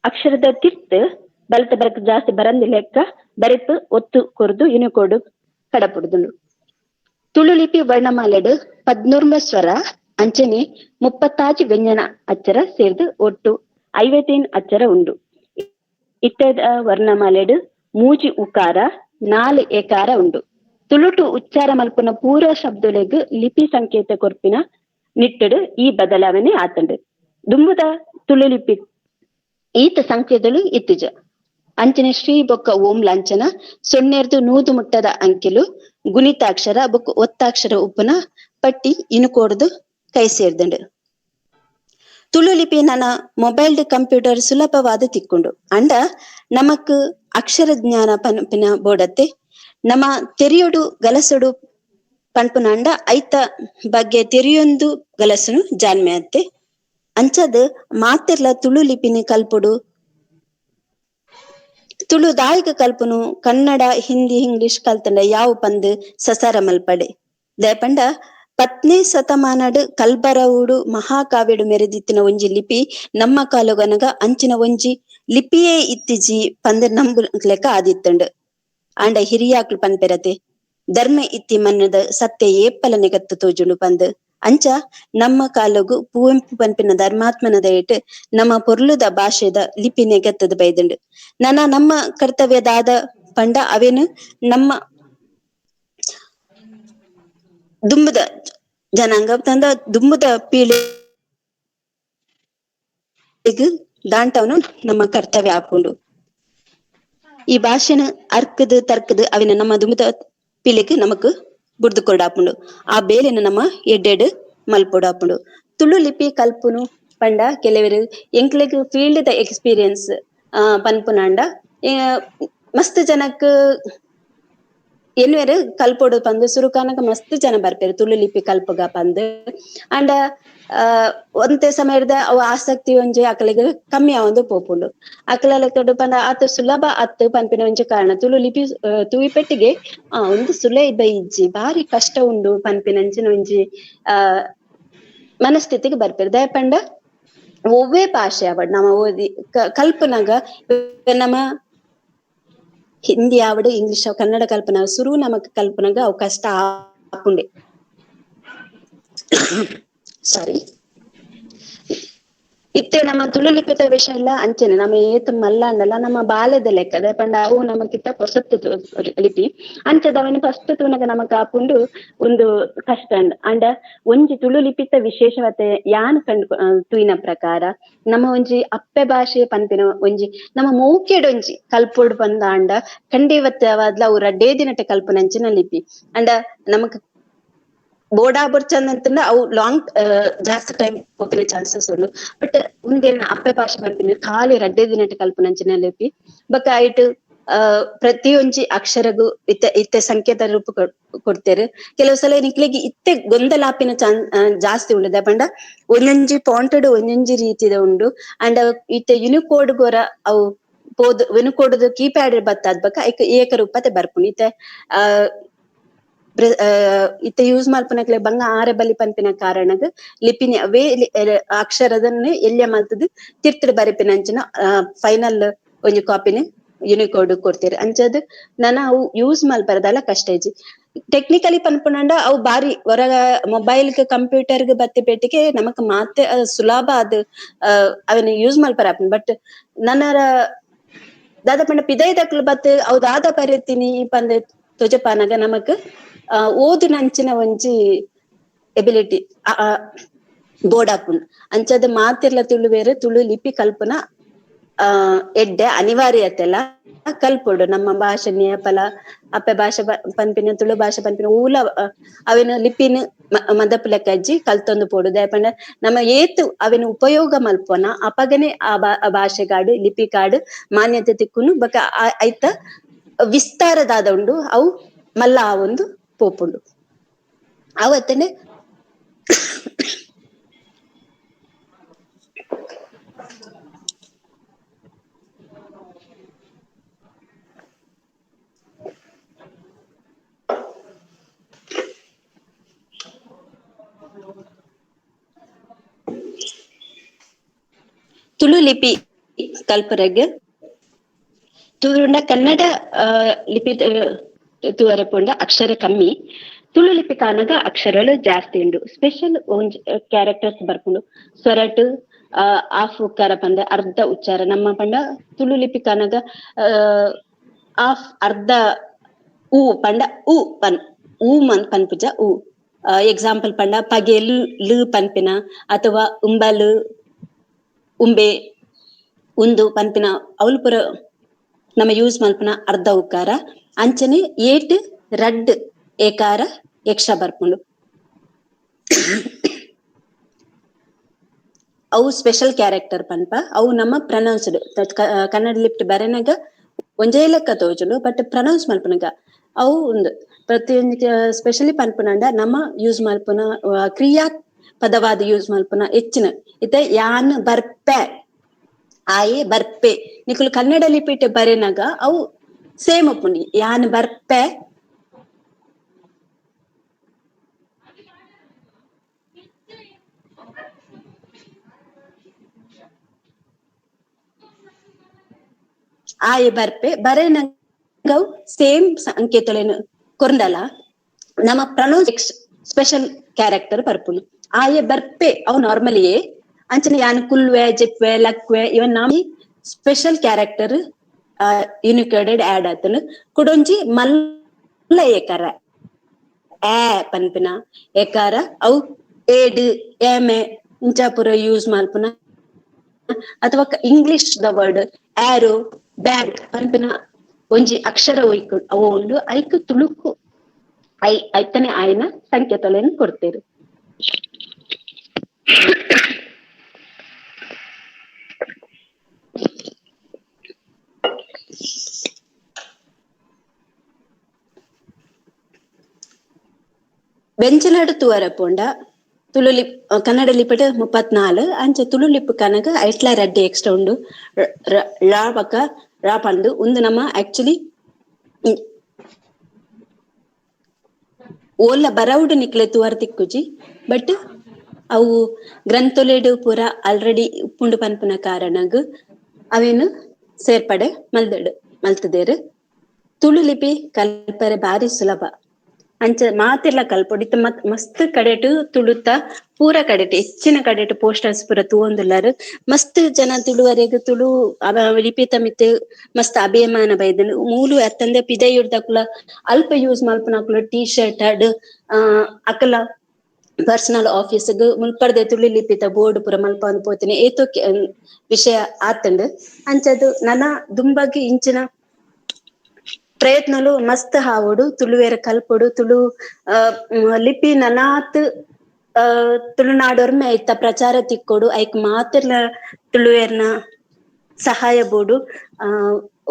ಅಕ್ಷರದ ತಿರ್ತ್ ಬಲತ ಬರಕ್ ಜಾಸ್ತಿ ಬರಂದಿ ಲೆಕ್ಕ ಬರೆಪ್ ಒತ್ತು ಕೊರ್ದು ಯುನಿಕೋಡ್ ಕಡಪುಡುದುಂಡು. ತುಳು ಲಿಪಿ ವರ್ಣಮಾಲೆಡ್ 14 ಸ್ವರ ಅಂಚನೆ 36 ವ್ಯಂಜನ ಅಚ್ಚರ ಸೇರ್ದು ಒಟ್ಟು 55 ಅಚ್ಚರ ಉಂಡು. ಇತ್ತದ ವರ್ಣಮಾಲೆಡ್ 3 ಉಕಾರ 4 ಏಕಾರ ಉಂಡು. ತುಳುಟು ಉಚ್ಚಾರ ಮಲ್ಪುನ ಪೂರ ಶಬ್ದಲೆಗ್ ಲಿಪಿ ಸಂಕೇತ ಕೊರ್ಪಿನ ನಿಟ್ಟಡು ಈ ಬದಲಾವಣೆ ಆತಂಡು. ದುಂಬುದ ತುಳು ಲಿಪಿ ಈತ ಸಂಕೇತಗಳು ಇತ್ತಿಜ. ಅಂಚನೆ ಶ್ರೀ ಬೊಕ್ಕ ಓಂ ಲಾಂಛನ 0 100 ಮುಟ್ಟದ ಅಂಕೆಲು ಗುಣಿತಾಕ್ಷರ ಬೊಕ್ಕ ಒತ್ತಾಕ್ಷರ ಉಪ್ಪುನ ಪಟ್ಟಿ ಇನುಕೋಡ್ದು ಕೈ ಸೇರ್ದಂಡು. ತುಳು ಲಿಪಿ ನನ್ನ ಮೊಬೈಲ್ ಕಂಪ್ಯೂಟರ್ ಸುಲಭವಾದ ತಿಕ್ಕೊಂಡು ಅಂಡ ನಮಕ್ ಅಕ್ಷರ ಜ್ಞಾನ ಪನ್ಪಿನ ಬೋಡತ್ತೆ ನಮ್ಮ ತೆರಿಯೊಡು ಗಲಸೊಡು ಪನ್ಪುನ ಅಂಡ ಐತ ಬಗ್ಗೆ ತೆರಿಯೊಂದು ಗಲಸುನು ಜಾನ್ಮೆ ಅತ್ತೆ. ಅಂಚದ ಮಾತೆರ್ಲ ತುಳು ಲಿಪಿನಿ ಕಲ್ಪೊಡು. ತುಳು ದಾಯಕ ಕಲ್ಪುನು ಕನ್ನಡ ಹಿಂದಿ ಇಂಗ್ಲಿಷ್ ಕಲ್ತಂಡ ಯಾವ ಪಂದ್ ಸಸಾರ ಮಲ್ಪಡೆ. ದಯಪಂಡ ಪತ್ನಿ ಶತಮಾನಡ್ ಕಲ್ಬರವುಡು ಮಹಾಕಾವ್ಯಡು ಮೆರೆದಿತ್ತಿನ ಒಂಜಿ ಲಿಪಿ ನಮ್ಮ ಕಾಲುಗನಗ ಅಂಚಿನ ಒಂಜಿ ಲಿಪಿಯೇ ಇತ್ತಿಜಿ ಪಂದ್ ನಂಬು ಲೆಕ್ಕ ಆದಿತ್ತಂಡು. ಆಂಡ ಹಿರಿಯಾಕ್ಲು ಪನ್ಪೆರತೆ ಧರ್ಮ ಇತ್ತಿ ಮನ್ನದ ಸತ್ಯ ಏಪ್ಪಲ ನೆಗತ್ತು ತೋಜುಂಡು ಪಂದ್. ಅಂಚ ನಮ್ಮ ಕಾಲಗು ಪುವೆಂಪು ಪನ್ಪಿನ ಧರ್ಮಾತ್ಮನ ದಯಟ್ ನಮ್ಮ ಪೊರ್ಲುದ ಭಾಷೆದ ಲಿಪಿ ನೆಗತ್ತದ ಬೈದಂಡು. ನನ ನಮ್ಮ ಕರ್ತವ್ಯದಾದ ಪಂಡ ಅವೇನು ನಮ್ಮ ದುಂಬುದ ಜನಾಂಗ ತಂದ ದುಂಬುದ ಪೀಳಿಗೆ ದಾಂಟವನು ನಮ್ಮ ಕರ್ತವ್ಯ ಹಾಕೊಂಡು ಈ ಭಾಷೆನ ಅರ್ಕದು ತರ್ಕದು ಅವಿನ ನಮ್ಮ ದುಂಬುದ ಪೀಳಿಗೆ ನಮಕ್ ಬುಡ್ದು ಕೊಡಾಪುಂಡು. ಆ ಬೇಲೆನ ನಮ್ಮ ಎಡ್ಡೆಡ್ ಮಲ್ಪೊಡಾಪುಂಡು. ತುಳು ಲಿಪಿ ಕಲ್ಪುನು ಪಂಡ ಕೆಲವರು ಎಂಕ್ಲೆಗ್ ಫೀಲ್ಡ್ ದ ಎಕ್ಸ್ಪೀರಿಯನ್ಸ್ ಪನ್ಪುನಾಂಡ ಮಸ್ತ್ ಜನಕ್ ಎನ್ವೇರು ಕಲ್ಪೊಡು ಪಂದ್ ಸುರುಕಾನಗ ಮಸ್ತ್ ಜನ ಬರ್ಪೇರು ತುಳು ಲಿಪಿ ಕಲ್ಪುಗ ಪಂದ್. ಅಂಡ ಒಂತೆ ಸಮಯದ ಅವು ಆಸಕ್ತಿ ಒಂಜಿ ಅಕಲಿಗೆ ಕಮ್ಮಿ ಆವೊಂದು ಪೋಪುಂಡು. ಅಕಲ ತೊಡು ಪಂಡ ಆತ ಸುಲಭ ಅತ್ತು ಪನ್ಪಿನ ಒಂಜಿ ಕಾರಣ ತುಳು ಲಿಪಿ ತೂಯಿಪೆಟ್ಟಿಗೆ ಒಂದು ಸುಲಭ ಇಜ್ಜಿ ಬಾರಿ ಕಷ್ಟ ಉಂಡು ಪನ್ಪಿನಂಚಿನ ಒಂಜಿ ಮನಸ್ಥಿತಿಗೆ ಬರ್ಪೇರು. ದಯಪಂಡ ಒವ್ವೇ ಭಾಷೆ ಅವಡ್ ನಮ್ಮ ಓದಿ ಕಲ್ಪನಾಗ ನಮ್ಮ ಹಿಂದಿ ಆವಡು ಇಂಗ್ಲಿಷ್ ಕನ್ನಡ ಕಲ್ಪನ ಸುರು ನಮಕ್ ಕಲ್ಪನಾಗ ಅವು ಕಷ್ಟ ಆಪುಂಡೆ. ಸಾರಿ ಇತ್ತೆ ನಮ್ಮ ತುಳು ಲಿಪಿತ ವಿಷಯ ಇಲ್ಲ ಅಂಚನೆ ನಮ್ಮ ಏತ್ ಮಲ್ಲಾಂಡಲ್ಲ ನಮ್ಮ ಬಾಲ್ಯದ ಲೆಕ್ಕದ ಪಂಡ ಅವು ನಮಕಿತ್ತ ಹೊಸತ್ತು ಲಿಪಿ ಅಂಚದವನ ಫಸ್ಟ್ ತೂನಗ ನಮಕ್ ಆಪುಂಡು ಒಂದು ಕಷ್ಟ ಅಂಡ ಒಂಜಿ ತುಳು ಲಿಪಿತ ವಿಶೇಷವತೆ ಯಾನ್ ಕಂಡು ತೂಯಿನ ಪ್ರಕಾರ ನಮ್ಮ ಒಂಜಿ ಅಪ್ಪೆ ಭಾಷೆ ಪನ್ಪಿನ ಒಂಜಿ ನಮ್ಮ ಮೌಕ್ಯಡೊಂಜಿ ಕಲ್ಪೊಡು ಪಂದ ಅಂಡ ಖಂಡಿವತ್ತವಾದ್ಲ ಅವು ರಡ್ಡೇ ದಿನಟ ಕಲ್ಪನಂಚಿನ ಲಿಪಿ ಅಂಡ ನಮಕ್ ಬೋಡಾ ಬೊರ್ಚಂದ್ ಅಂತಂದ್ರೆ ಅವು ಲಾಂಗ್ ಜಾಸ್ತಿ ಟೈಮ್ ಹೋಗಿನ ಚಾನ್ಸಸ್ ಉಂಡು. ಬಟ್ ಉಂದೇನ ಅಪ್ಪೆ ಭಾಷೆ ಪನ್ಪಿನ ಖಾಲಿ ರಡ್ಡೇ ದಿನಟ ಕಲ್ಪನಂಚಿನ ಲಿಪಿ ಬೊಕ್ಕ ಐಟ್ ಪ್ರತಿಯೊಂಜಿ ಅಕ್ಷರಗು ಇತ್ತೆ ಇತ್ತೆ ಸಂಕೇತ ರೂಪ ಕೊಡ್ತೇರು. ಕೆಲವು ಸಲ ನಿಕ್ಲೆಗ್ ಇತ್ತೆ ಗೊಂದಲಾಪಿನ ಜಾಸ್ತಿ ಉಂಡು. ಪಂಡ ಒಂದೊಂಜಿ ಪಾಂಟೆಡ್ ಒಂದೊಂಜಿ ರೀತಿದ ಉಂಡು. ಅಂಡ್ ಇತ್ತೆ ಯುನಿಕೋಡ್ ಗೊರ ಅವು ಪೋದು ಯುನಿಕೋಡ್ ಕೀಪ್ಯಾಡ್ ಬತ್ತಾದ್ ಬೊಕ್ಕ ಐಕ್ ಏಕರೂಪತೆ ಬರ್ಪುಂಡು. ಇತ್ತೆ ಇತ್ತೆ ಯೂಸ್ ಮಲ್ಪನಕ್ಲೆ ಬಂಗ ಆರೆ ಬಲಿ ಪನ್ಪಿನ ಕಾರಣಗ್ ಲಿಪಿನಿ ಅವೇ ಅಕ್ಷರದನ್ನೇ ಎಲ್ಯ ಮಲ್ತದ್ ತಿರ್ತುಡು ಬರೆಪಿನಂಚಿನ ಫೈನಲ್ ಒಂಜಿ ಕಾಪಿನ ಯುನಿಕೋಡ್ ಕೊಡ್ತೇರು. ಅಂಚದ್ ನನ ಅವು ಯೂಸ್ ಮಲ್ಪರದಲ್ಲ ಕಷ್ಟ ಇಜ್ಜಿ. ಟೆಕ್ನಿಕಲಿ ಪನ್ಪುನಂಡ ಅವು ಬಾರಿ ಹೊರಗ ಮೊಬೈಲ್ ಕಂಪ್ಯೂಟರ್ ಬತ್ತಿ ಪೇಟಿಗೆ ನಮಕ್ ಮಾತೆ ಸುಲಭ ಅದು ಅವನ್ನ ಯೂಸ್ ಮಲ್ಪರ ಆಪುಂಡು. ಬಟ್ ನನರ ದಾದ ಪಂಡ ಪಿದೈದಕ್ಲು ಬತ್ ಅವು ದಾದ ಬರೆತೀನಿ ಪಂದ್ ತೊಜಪಾನಗ ನಮಕ್ ಓದುನಂಚಿನ ಒಂಜಿ ಎಬಿಲಿಟಿ ಬೋರ್ಡ್ ಆಪುಂಡು. ಅಂಚದ ಮಾತಿರ್ಲ ತುಳುವೇರು ತುಳು ಲಿಪಿ ಕಲ್ಪನ ಎಡ್ಡೆ ಅನಿವಾರ್ಯತೆಲ್ಲ ಕಲ್ಪೊಡು. ನಮ್ಮ ಭಾಷೆ ನೇಪಲ ಅಪ್ಪೆ ಭಾಷೆ ಪನ್ಪಿನ ತುಳು ಭಾಷೆ ಪನ್ಪಿನ ಊಲ ಅವಿನ ಲಿಪಿನ ಮದಪು ಲೆಕ್ಕಜ್ಜಿ ಕಲ್ತೊಂದು ಪೋಡು. ದಯಪಂಡ ನಮ್ಮ ಏತು ಅವಿನ ಉಪಯೋಗ ಮಲ್ಪೋನ ಅಪಗನೆ ಆ ಭಾಷೆಗಾಡು ಲಿಪಿ ಕಾಡು ಮಾನ್ಯತೆ ತಿಕ್ಕುನು ಬೊಕ ಐತ ವಿಸ್ತಾರದಾದ ಉಂಡು ಅವು ಮಲ್ಲ ಆ ಒಂದು ಪೋಪುಂಡು. ಅವತ್ತನೆ ತುಳು ಲಿಪಿ ಕಲ್ಪರೆಗ್ ತುಳುಂಡ ಕನ್ನಡ ಲಿಪಿ ತೂವರೆ ಪೋಂಡ ಅಕ್ಷರ ಕಮ್ಮಿ, ತುಳು ಲಿಪಿ ಕಾನಗ ಅಕ್ಷರಗಳು ಜಾಸ್ತಿ ಉಂಡು. ಸ್ಪೆಷಲ್ ಒಂಜಿ ಕ್ಯಾರೆಕ್ಟರ್ಸ್ ಬರ್ಪುಂಡು. ಸ್ವರಟ್ ಆಫ್ ಉಕ್ಕಾರ ಪಂಡ ಅರ್ಧ ಉಚ್ಚಾರ. ನಮ್ಮ ಪಂಡ ತುಳು ಲಿಪಿ ಕಾನಗ ಆಫ್ ಅರ್ಧ ಊ ಪಂಡ ಊ ಪನ್ ಊ ಮನ್ ಪನ್ಪುಜ ಊ. ಎಕ್ಸಾಂಪಲ್ ಪಂಡ ಪಗೆಲು ಲು ಪನ್ಪಿನ ಅಥವಾ ಉಂಬಲು ಉಂಬೆ ಉಂದು ಪನ್ಪಿನ ಅವ್ಲು ಪೂರ ನಮ್ಮ ಯೂಸ್ ಮಲ್ಪುನ ಅರ್ಧ ಉಕ್ಕಾರ. ಅಂಚನೆ ಏಟ್ ರಡ್ಡ್ ಏಕಾರ ಯಕ್ಷ ಬರ್ಪುಂಡು. ಅವು ಸ್ಪೆಷಲ್ ಕ್ಯಾರೆಕ್ಟರ್ ಪನ್ಪ. ಅವು ನಮ್ಮ ಪ್ರನೌನ್ಸ್ಡ್ ಕನ್ನಡ ಲಿಪ್ಟ್ ಬರೆನಗ ಒಂಜೇ ಲೆಕ್ಕ ತೋಜುಂಡು, ಬಟ್ ಪ್ರನೌನ್ಸ್ ಮಲ್ಪುನಗ ಅವು ಉಂದು ಪ್ರತಿಯೊಂಜಿ ಸ್ಪೆಷಲಿ ಪನ್ಪುನಂಡ ನಮ್ಮ ಯೂಸ್ ಮಲ್ಪುನ ಕ್ರಿಯಾ ಪದವಾದ ಯೂಸ್ ಮಲ್ಪುನ ಹೆಚ್ಚಿನ ಇತ್ತೆ ಯಾನ್ ಬರ್ಪೆ ಆಯೆ ಬರ್ಪೆ ನಿಕುಲು ಕನ್ನಡ ಲಿಪಿಟ್ ಬರೆನಗ ಅವು ಸೇಮ್ ಉಪ್ಪುಂಡು. ಯಾನ್ ಬರ್ಪೆ ಆಯೆ ಬರ್ಪೆ ಬರೆನಗ ಸೇಮ್ ಸಂಕೇತಲೇನು ಕೊರಂಡಲ ನಮ್ಮ pronounce special character ಬರ್ಪುಂಡು. ಆಯೆ ಬರ್ಪೆ ಅವು ನಾರ್ಮಲಿಯೇ ಅಂಚನೆ ಯಾನ್ ಕುಲ್ವೆ ಜೆಪ್ವೆ ಲಕ್ವೆ ಇವನ್ ನಾಮಿ ಸ್ಪೆಷಲ್ ಕ್ಯಾರೆಕ್ಟರ್ ಯೂನಿಕೋಡೆಡ್ ಆಡ್ ಆತನು. ಕುಡೊಂಜಿ ಮಲ್ಲ ಏಕಾರ ಆ ಪನ್ಪಿನ ಏಕಾರ ಅವು ಏಡ್ ಏಮೆ ಇಂಚಾಪುರ ಯೂಸ್ ಮಲ್ಪುನ ಅಥವಾ English the word arrow bank ಪನ್ಪಿನ ಒಂಜಿ ಅಕ್ಷರ ಅವು ಉಂಡು. ಐಕ್ ತುಳುಕು I ಐತನೆ ಆಯ್ನ ಸಂಕೇತಗಳನ್ನು ಕೊಡ್ತೇರು. ವ್ಯಂಜನಾಡು ತೂವರ ಪೋಂಡ ತುಳು ಲಿಪ್ ಕನ್ನಡ ಲಿಪಿಟ್ 34 ಅಂಚ ತುಳು ಲಿಪ್ ಕನಗ ಐಟ್ಲ ರಡ್ಡಿ ಎಕ್ಸ್ಟ್ರಾ ಉಂಡು. ರಾ ಬಕ ರಾ ಪಂಡು ಉಂದು ನಮ್ಮ ಆಕ್ಚುಲಿ ಓಲ ಬರವುಡು ನಿಕ್ಲೆ ತೂವರ ತಿಕ್ಕುಜಿ, ಬಟ್ ಅವು ಗ್ರಂಥೊಲೆಡು ಪೂರ ಆಲ್ರೆಡಿ ಉಪ್ಪುಂಡು ಪನ್ಪುನ ಕಾರಣಗ್ ಅವೇನು ಸೇರ್ಪಡೆ ಮಲ್ದಡು ಮಲ್ತದೇರು. ತುಳು ಲಿಪಿ ಕಲ್ಪರೆ ಬಾರಿ ಸುಲಭ. ಅಂಚ ಮಾತೆಲ್ಲ ಕಲ್ಪೊಡು. ಇತ್ತ ಮಸ್ತ್ ಕಡೆಟು ತುಳುತ ಪೂರ ಕಡೆಟು ಹೆಚ್ಚಿನ ಕಡೆಟು ಪೋಸ್ಟರ್ಸ್ ಪೂರ ತೂವೊಂದುಲ್ಲಾರು. ಮಸ್ತ್ ಜನ ತುಳುವರೆಗ್ ತುಳು ಲಿಪಿತ ಮಿತ್ತ್ ಮಸ್ತ್ ಅಭಿಮಾನ ಬೈದುಂಡು. ಮೂಲು ಅತ್ತಂದೆ ಪಿದಯುರ್ದಕುಲ ಅಲ್ಪ ಯೂಸ್ ಮಲ್ಪುನಕುಲು ಟೀ ಶರ್ಟ್ ಅಡ್ ಅಕಲ ಪರ್ಸನಲ್ ಆಫೀಸ್ ಮುಲ್ಪರ್ದೆ ತುಳು ಲಿಪಿತ ಬೋರ್ಡ್ ಪೂರ ಮಲ್ಪೊಂದು ಪೋತಿನಿ ಏತೋ ವಿಷಯ ಆತಂಡು. ಅಂಚದು ನನ ದುಂಬಾಗಿ ಇಂಚಿನ ಪ್ರಯತ್ನಲು ಮಸ್ತ್ ಹಾವೊಡು. ತುಳುವೆರ ಕಲ್ಪೊಡು. ತುಳು ಲಿಪಿ ನನಾತ್ ತುಳುನಾಡೊರ್ಮೆ ಐತ ಪ್ರಚಾರ ತಿಕ್ಕೊಡು. ಐಕ್ ಮಾತೆರ್ಲ ತುಳುವೆರ್ನ ಸಹಾಯ ಬೋಡು.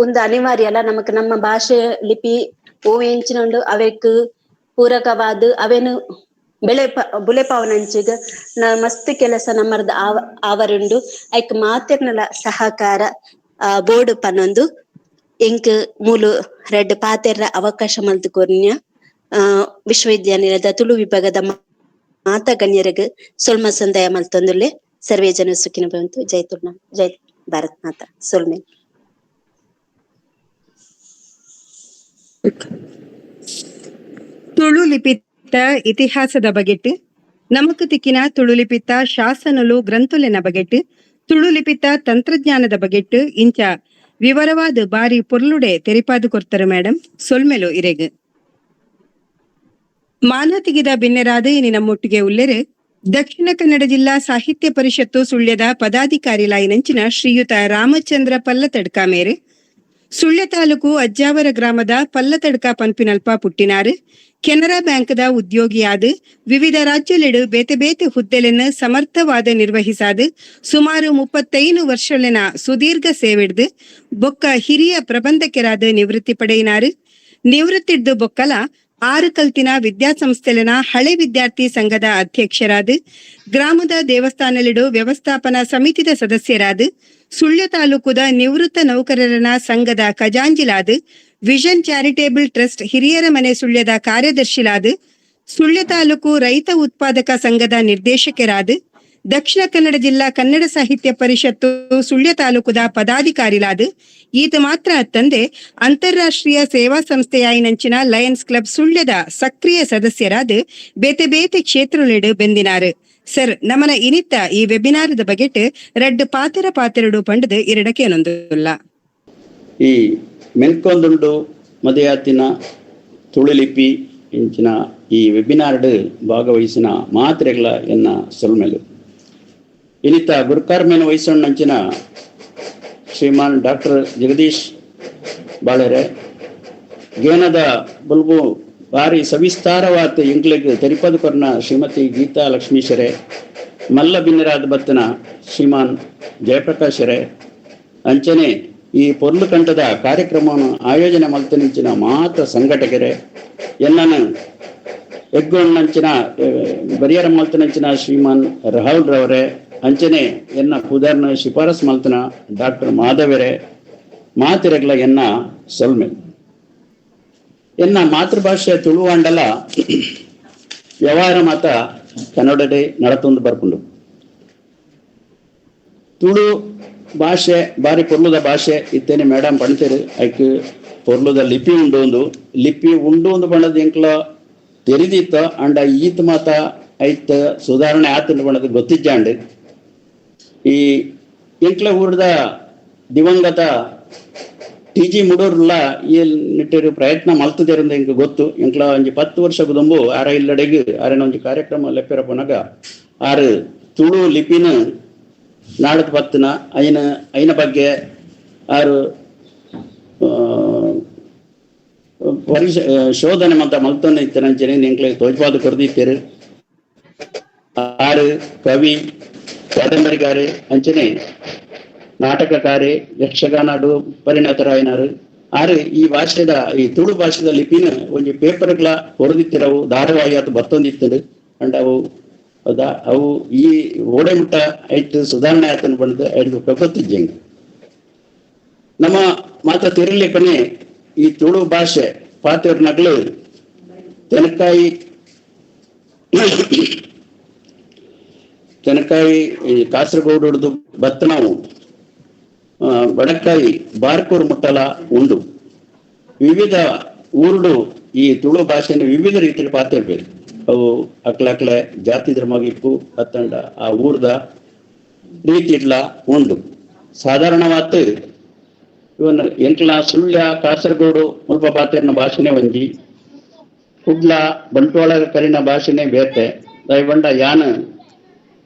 ಒಂದು ಅನಿವಾರ್ಯ ಅಲ್ಲ ನಮಕ್ ನಮ್ಮ ಭಾಷೆ ಲಿಪಿ ಓ ಎಂಚಿನ ಉಂಡು ಅವೆಕ್ ಪೂರಕವಾದ ಅವೇನು ಬೆಳೆ ಬುಲೆಪಾವನಂಚಿಗ ಮಸ್ತ್ ಕೆಲಸ ನಮ್ಮರ್ದ ಆವರುಂಡು. ಐಕ್ ಮಾತೆರ್ನಲ ಸಹಕಾರ ಬೋರ್ಡ್ ಪನ್ನೊಂದು ಎಂಕ್ ಮೂಲು ರೆಡ್ ಪಾತೆರ್ರ ಅವಕಾಶ ಮಲ್ತು ಕೊರ್ನ್ಯ ವಿಶ್ವವಿದ್ಯಾನಿಲಯದ ತುಳು ವಿಭಾಗದ ಮಾತಾ ಗಣ್ಯರಿಗ್ ಸೊಲ್ಮ ಸಂದಾಯ ಮಲ್ತೊಂದುಲ್ಲೆ. ಸರ್ವೇ ಜನ ಸುಖಿನ ಭವಂತು. ಜೈ ತುಳುನಾಡ್, ಜೈ ಭಾರತ್ ಮಾತಾ. ಸೊಲ್ಮೆ. ತುಳು ಲಿಪಿತ ಇತಿಹಾಸದ ಬಗೆಟ್ ನಮಕ್ ತಿಕ್ಕಿನ ತುಳು ಲಿಪಿತ ಶಾಸನಲು ಗ್ರಂಥುಲೆನ ಬಗೆಟ್ ತುಳು ಲಿಪಿತ ತಂತ್ರಜ್ಞಾನದ ಬಗೆಟ್ ಇಂಚ ವಿವರವಾದ ಬಾರಿ ಪೊರ್ಲುಡೆ ತೆರಿಪಾದು ಕೊರ್ತಾರೆ ಮೇಡಮ್. ಸೊಲ್ಮೆಲು ಇರೆಗ್. ಮಾನತಿಗಿದ ಬಿನ್ನೆರಾದ ಇನಿ ನಮ್ಮೊಟ್ಟಿಗೆ ಉಲ್ಲೆರೆ ದಕ್ಷಿಣ ಕನ್ನಡ ಜಿಲ್ಲಾ ಸಾಹಿತ್ಯ ಪರಿಷತ್ತು ಸುಳ್ಯದ ಪದಾಧಿಕಾರಿ ಲಾಯಿನಂಚಿನ ಶ್ರೀಯುತ ರಾಮಚಂದ್ರ ಪಲ್ಲತಡ್ಕ ಮೇರೆ ಸುಳ್ಯ ತಾಲೂಕು ಅಜ್ಜಾವರ ಗ್ರಾಮದ ಪಲ್ಲತಡ್ಕ ಪನ್ಪಿನಲ್ಪ ಪುಟ್ಟಿನಾರು. ಕೆನರಾ ಬ್ಯಾಂಕ್ದ ಉದ್ಯೋಗಿಯಾದ ವಿವಿಧ ರಾಜ್ಯಲೆಡು ಬೇತೆ ಬೇತೆ ಹುದ್ದೆಲೆನ್ ಸಮರ್ಥವಾದ ನಿರ್ವಹಿಸಾದ ಸುಮಾರು 35 ವರ್ಷಲೆನ ಸುದೀರ್ಘ ಸೇವೆಡ್ದು ಬೊಕ್ಕ ಹಿರಿಯ ಪ್ರಬಂಧಕರಾದ ನಿವೃತ್ತಿ ಪಡೆಯಿನಾರು. ನಿವೃತ್ತಿಡ್ದು ಬೊಕ್ಕಲ 6 ಕಲ್ತಿನ ವಿದ್ಯಾಸಂಸ್ಥೆಲೆನ ಹಳೆ ವಿದ್ಯಾರ್ಥಿ ಸಂಘದ ಅಧ್ಯಕ್ಷರಾದ ಗ್ರಾಮದ ದೇವಸ್ಥಾನಲಿಡು ವ್ಯವಸ್ಥಾಪನಾ ಸಮಿತಿದ ಸದಸ್ಯರಾದ ಸುಳ್ಯ ತಾಲೂಕುದ ನಿವೃತ್ತ ನೌಕರರನ ಸಂಘದ ಖಜಾಂಜಿಲಾದ vision charitable trust ಹಿರಿಯರ ಮನೆ ಸುಳ್ಯದ ಕಾರ್ಯದರ್ಶಿಲಾದ ಸುಳ್ಯ ತಾಲೂಕು ರೈತ ಉತ್ಪಾದಕ ಸಂಘದ ನಿರ್ದೇಶಕರಾದ Dakshina Kannada ಜಿಲ್ಲಾ ಕನ್ನಡ ಸಾಹಿತ್ಯ ಪರಿಷತ್ತು ಸುಳ್ಯ ತಾಲೂಕುದ ಪದಾಧಿಕಾರಿಲಾದ ಈತ ಮಾತ್ರ ಅತ್ತಂದೆ ಅಂತಾರಾಷ್ಟ್ರೀಯ ಸೇವಾ ಸಂಸ್ಥೆಯಾಯಿನಂಚಿನ ಲಯನ್ಸ್ ಕ್ಲಬ್ ಸುಳ್ಯದ ಸಕ್ರಿಯ ಸದಸ್ಯರಾದ ಬೇತೆ ಬೇತೆ ಕ್ಷೇತ್ರಲೆಡು ಬೆಂದಿನಾರು. ಸರ್, ನಮನ ಇನಿತ್ತ ಈ ವೆಬಿನಾರದ ಬಗೆಟ್ ರಡ್ಡ್ ಪಾತೆರ ಪಾತೆರಡು ಪಂಡದು ಇರಡಕೇನೊಂದುಲ್ಲ. ಈ ಮೆನ್ಕೊಂದುಂಡು ಮದಯಾತಿನ ತುಳುಲಿಪಿ ಇಂಚಿನ ಈ ವೆಬಿನಾರ್ಡ್ ಭಾಗವಹಿಸಿನ ಮಾತ್ರೆಗಳ ಎನ್ನ ಸೊಲ್ಮೆಲು. ಇನಿತ ಗುರುಕಾರ್ಮೇನ ವಹಿಸೊಣ್ಣಂಚಿನ ಶ್ರೀಮಾನ್ ಡಾಕ್ಟರ್ ಜಗದೀಶ್ ಬಾಳೆರೆ ಗೇನದ ಬುಲ್ಬು ಬಾರಿ ಸವಿಸ್ತಾರವಾದ ಇಂಗ್ಲಿಗ್ ತೆರಿಪದು ಕೊರ್ನ ಶ್ರೀಮತಿ ಗೀತಾ ಲಕ್ಷ್ಮೀಶರೆ, ಮಲ್ಲ ಬಿನ್ನರಾದ ಬತ್ತನ ಶ್ರೀಮಾನ್ ಜಯಪ್ರಕಾಶರೆ, ಅಂಚನೆ ಈ ಪೊರ್ಲು ಕಂಠದ ಕಾರ್ಯಕ್ರಮವನ್ನು ಆಯೋಜನೆ ಮಲ್ತನಿಂಚಿನ ಮಾತ್ರ ಸಂಘಟಕರೆ, ಎನ್ನನು ಎಗ್ಗೊಂಡಂಚಿನ ಬರಿಯರ ಮಲ್ತನಂಚಿನ ಶ್ರೀಮಾನ್ ರಾಹುಲ್ ರವರೇ, ಅಂಚನೆ ಎನ್ನ ಪುದರ್ನ ಶಿಫಾರಸ್ ಮಲ್ತನ ಡಾಕ್ಟರ್ ಮಾಧವರೇ, ಮಾತಿರಗ್ಲ ಎನ್ನ ಸೊಲ್ಮೆ. ಎನ್ನ ಮಾತೃಭಾಷೆ ತುಳುವಾಂಡಲ ವ್ಯವಹಾರ ಮಾತ ಕನ್ನಡಡೆ ನಡತೊಂದು ಬರ್ಪುಂಡು. ತುಳು ಭಾಷೆ ಬಾರಿ ಪೊರ್ಲುದ ಭಾಷೆ ಇತ್ತೇನೆ ಮೇಡಮ್ ಪಣ್ತೇರು. ಐಕ್ ಪೊರ್ಲುದ ಲಿಪಿ ಉಂಡು ಒಂದು ಲಿಪಿ ಉಂಡು ಒಂದು ಬಣ್ಣದ ಎಂಕ್ಲ ತೆರಿದಿತ್ತ ಅಂಡ ಈತ ಮಾತ ಐತ ಸುಧಾರಣೆ ಆತಂಡು ಬಣ್ಣದ ಗೊತ್ತಿಜ್ಜಾಂಡ್. ಈ ಎಂಕ್ಲ ಊರ್ದ ದಿವಂಗತ ಟಿ ಜಿ ಮುಡೂರ್ಲ ಈ ನಿಟ್ಟಿರು ಪ್ರಯತ್ನ ಮಲ್ತದೇರಂದ ಎಂಕ್ ಗೊತ್ತು. ಎಂಕ್ಲ ಒಂಜಿ 10 ವರ್ಷ ದುಂಬು ಆರ ಇಲ್ಲಡೆಗ್ ಆರೆನ ಒಂಜಿ ಕಾರ್ಯಕ್ರಮ ಲೆಪ್ಪೆರ ಪೋನಾಗ ಆರು ತುಳು ಲಿಪಿನ ನಾಡದ ಪತ್ತನ ಐನ ಐನ ಬಗ್ಗೆ ಆರು ಪರಿಶ ಶೋಧನೆ ಮಂತ ಮಲ್ತೊಂದು ಇತ್ತನಂಚನೆ ಎಂಕ್ಲೆ ತೋಜ್ಪಾದ ಕೊರ್ದಿತ್ತೇರು. ಆರು ಕವಿ, ಕಾದಂಬರಿಗಾರೆ, ಅಂಚನೆ ನಾಟಕಕಾರೆ, ಯಕ್ಷಗಾನಡು ಪರಿಣತರಾಯನರು. ಆರು ಈ ಭಾಷೆದ ಈ ತುಳು ಭಾಷೆದ ಲಿಪಿನ ಒಂಜಿ ಪೇಪರ್ಗಳ ಹೊರದಿತ್ತಿರವು ಧಾರಾವಾಹಿ ಅದು ಬರ್ತೊಂದಿತ್ತದು. ಅಂಡ್ ಅವು ಅವು ಈ ಓಡೆ ಮುಟ್ಟ ಐಟ್ ಸುಧಾರಣೆ ಆತನ ಬಂದು ಐದು ಗೊತ್ತಿಜ್ಜಂಗ. ನಮ್ಮ ಮಾತ ತಿರುಲಿಕ್ಕನೆ ಈ ತುಳು ಭಾಷೆ ಪಾತೆರ್ನಗ್ಲು ತೆನಕಾಯಿ ತೆನಕಾಯಿ ಕಾಸರಗೋಡು ಬತ್ತನವು ಬಡಕಾಯಿ ಬಾರ್ಕೂರು ಮುಟ್ಟಲ ಉಂಡು. ವಿವಿಧ ಊರುಡು ಈ ತುಳು ಭಾಷೆಯನ್ನು ವಿವಿಧ ರೀತಿಯಲ್ಲಿ ಪಾತಿರ್ಬೇಕು. ಅವು ಅಕ್ಲಕ್ಲೆ ಜಾತಿ ಧರ್ಮಗಿಪ್ಪು ಅತ್ತಂಡ ಆ ಊರ್ದ ರೀತಿ ಇಡ್ಲ ಉಂಡು. ಸಾಧಾರಣವಾತ್ ಇವನ್ ಎಂಕ್ಲ ಸುಳ್ಯ ಕಾಸರಗೋಡು ಮುಲ್ಪ ಪಾತೆರ್ನ ಭಾಷೆನೆ ಒಂಜಿ, ಕುಡ್ಲ ಬಂಟ್ವಾಳ ಕರಿನ ಭಾಷೆನೆ ಬೇತೆ. ದಯವಂಡ ಯಾನ್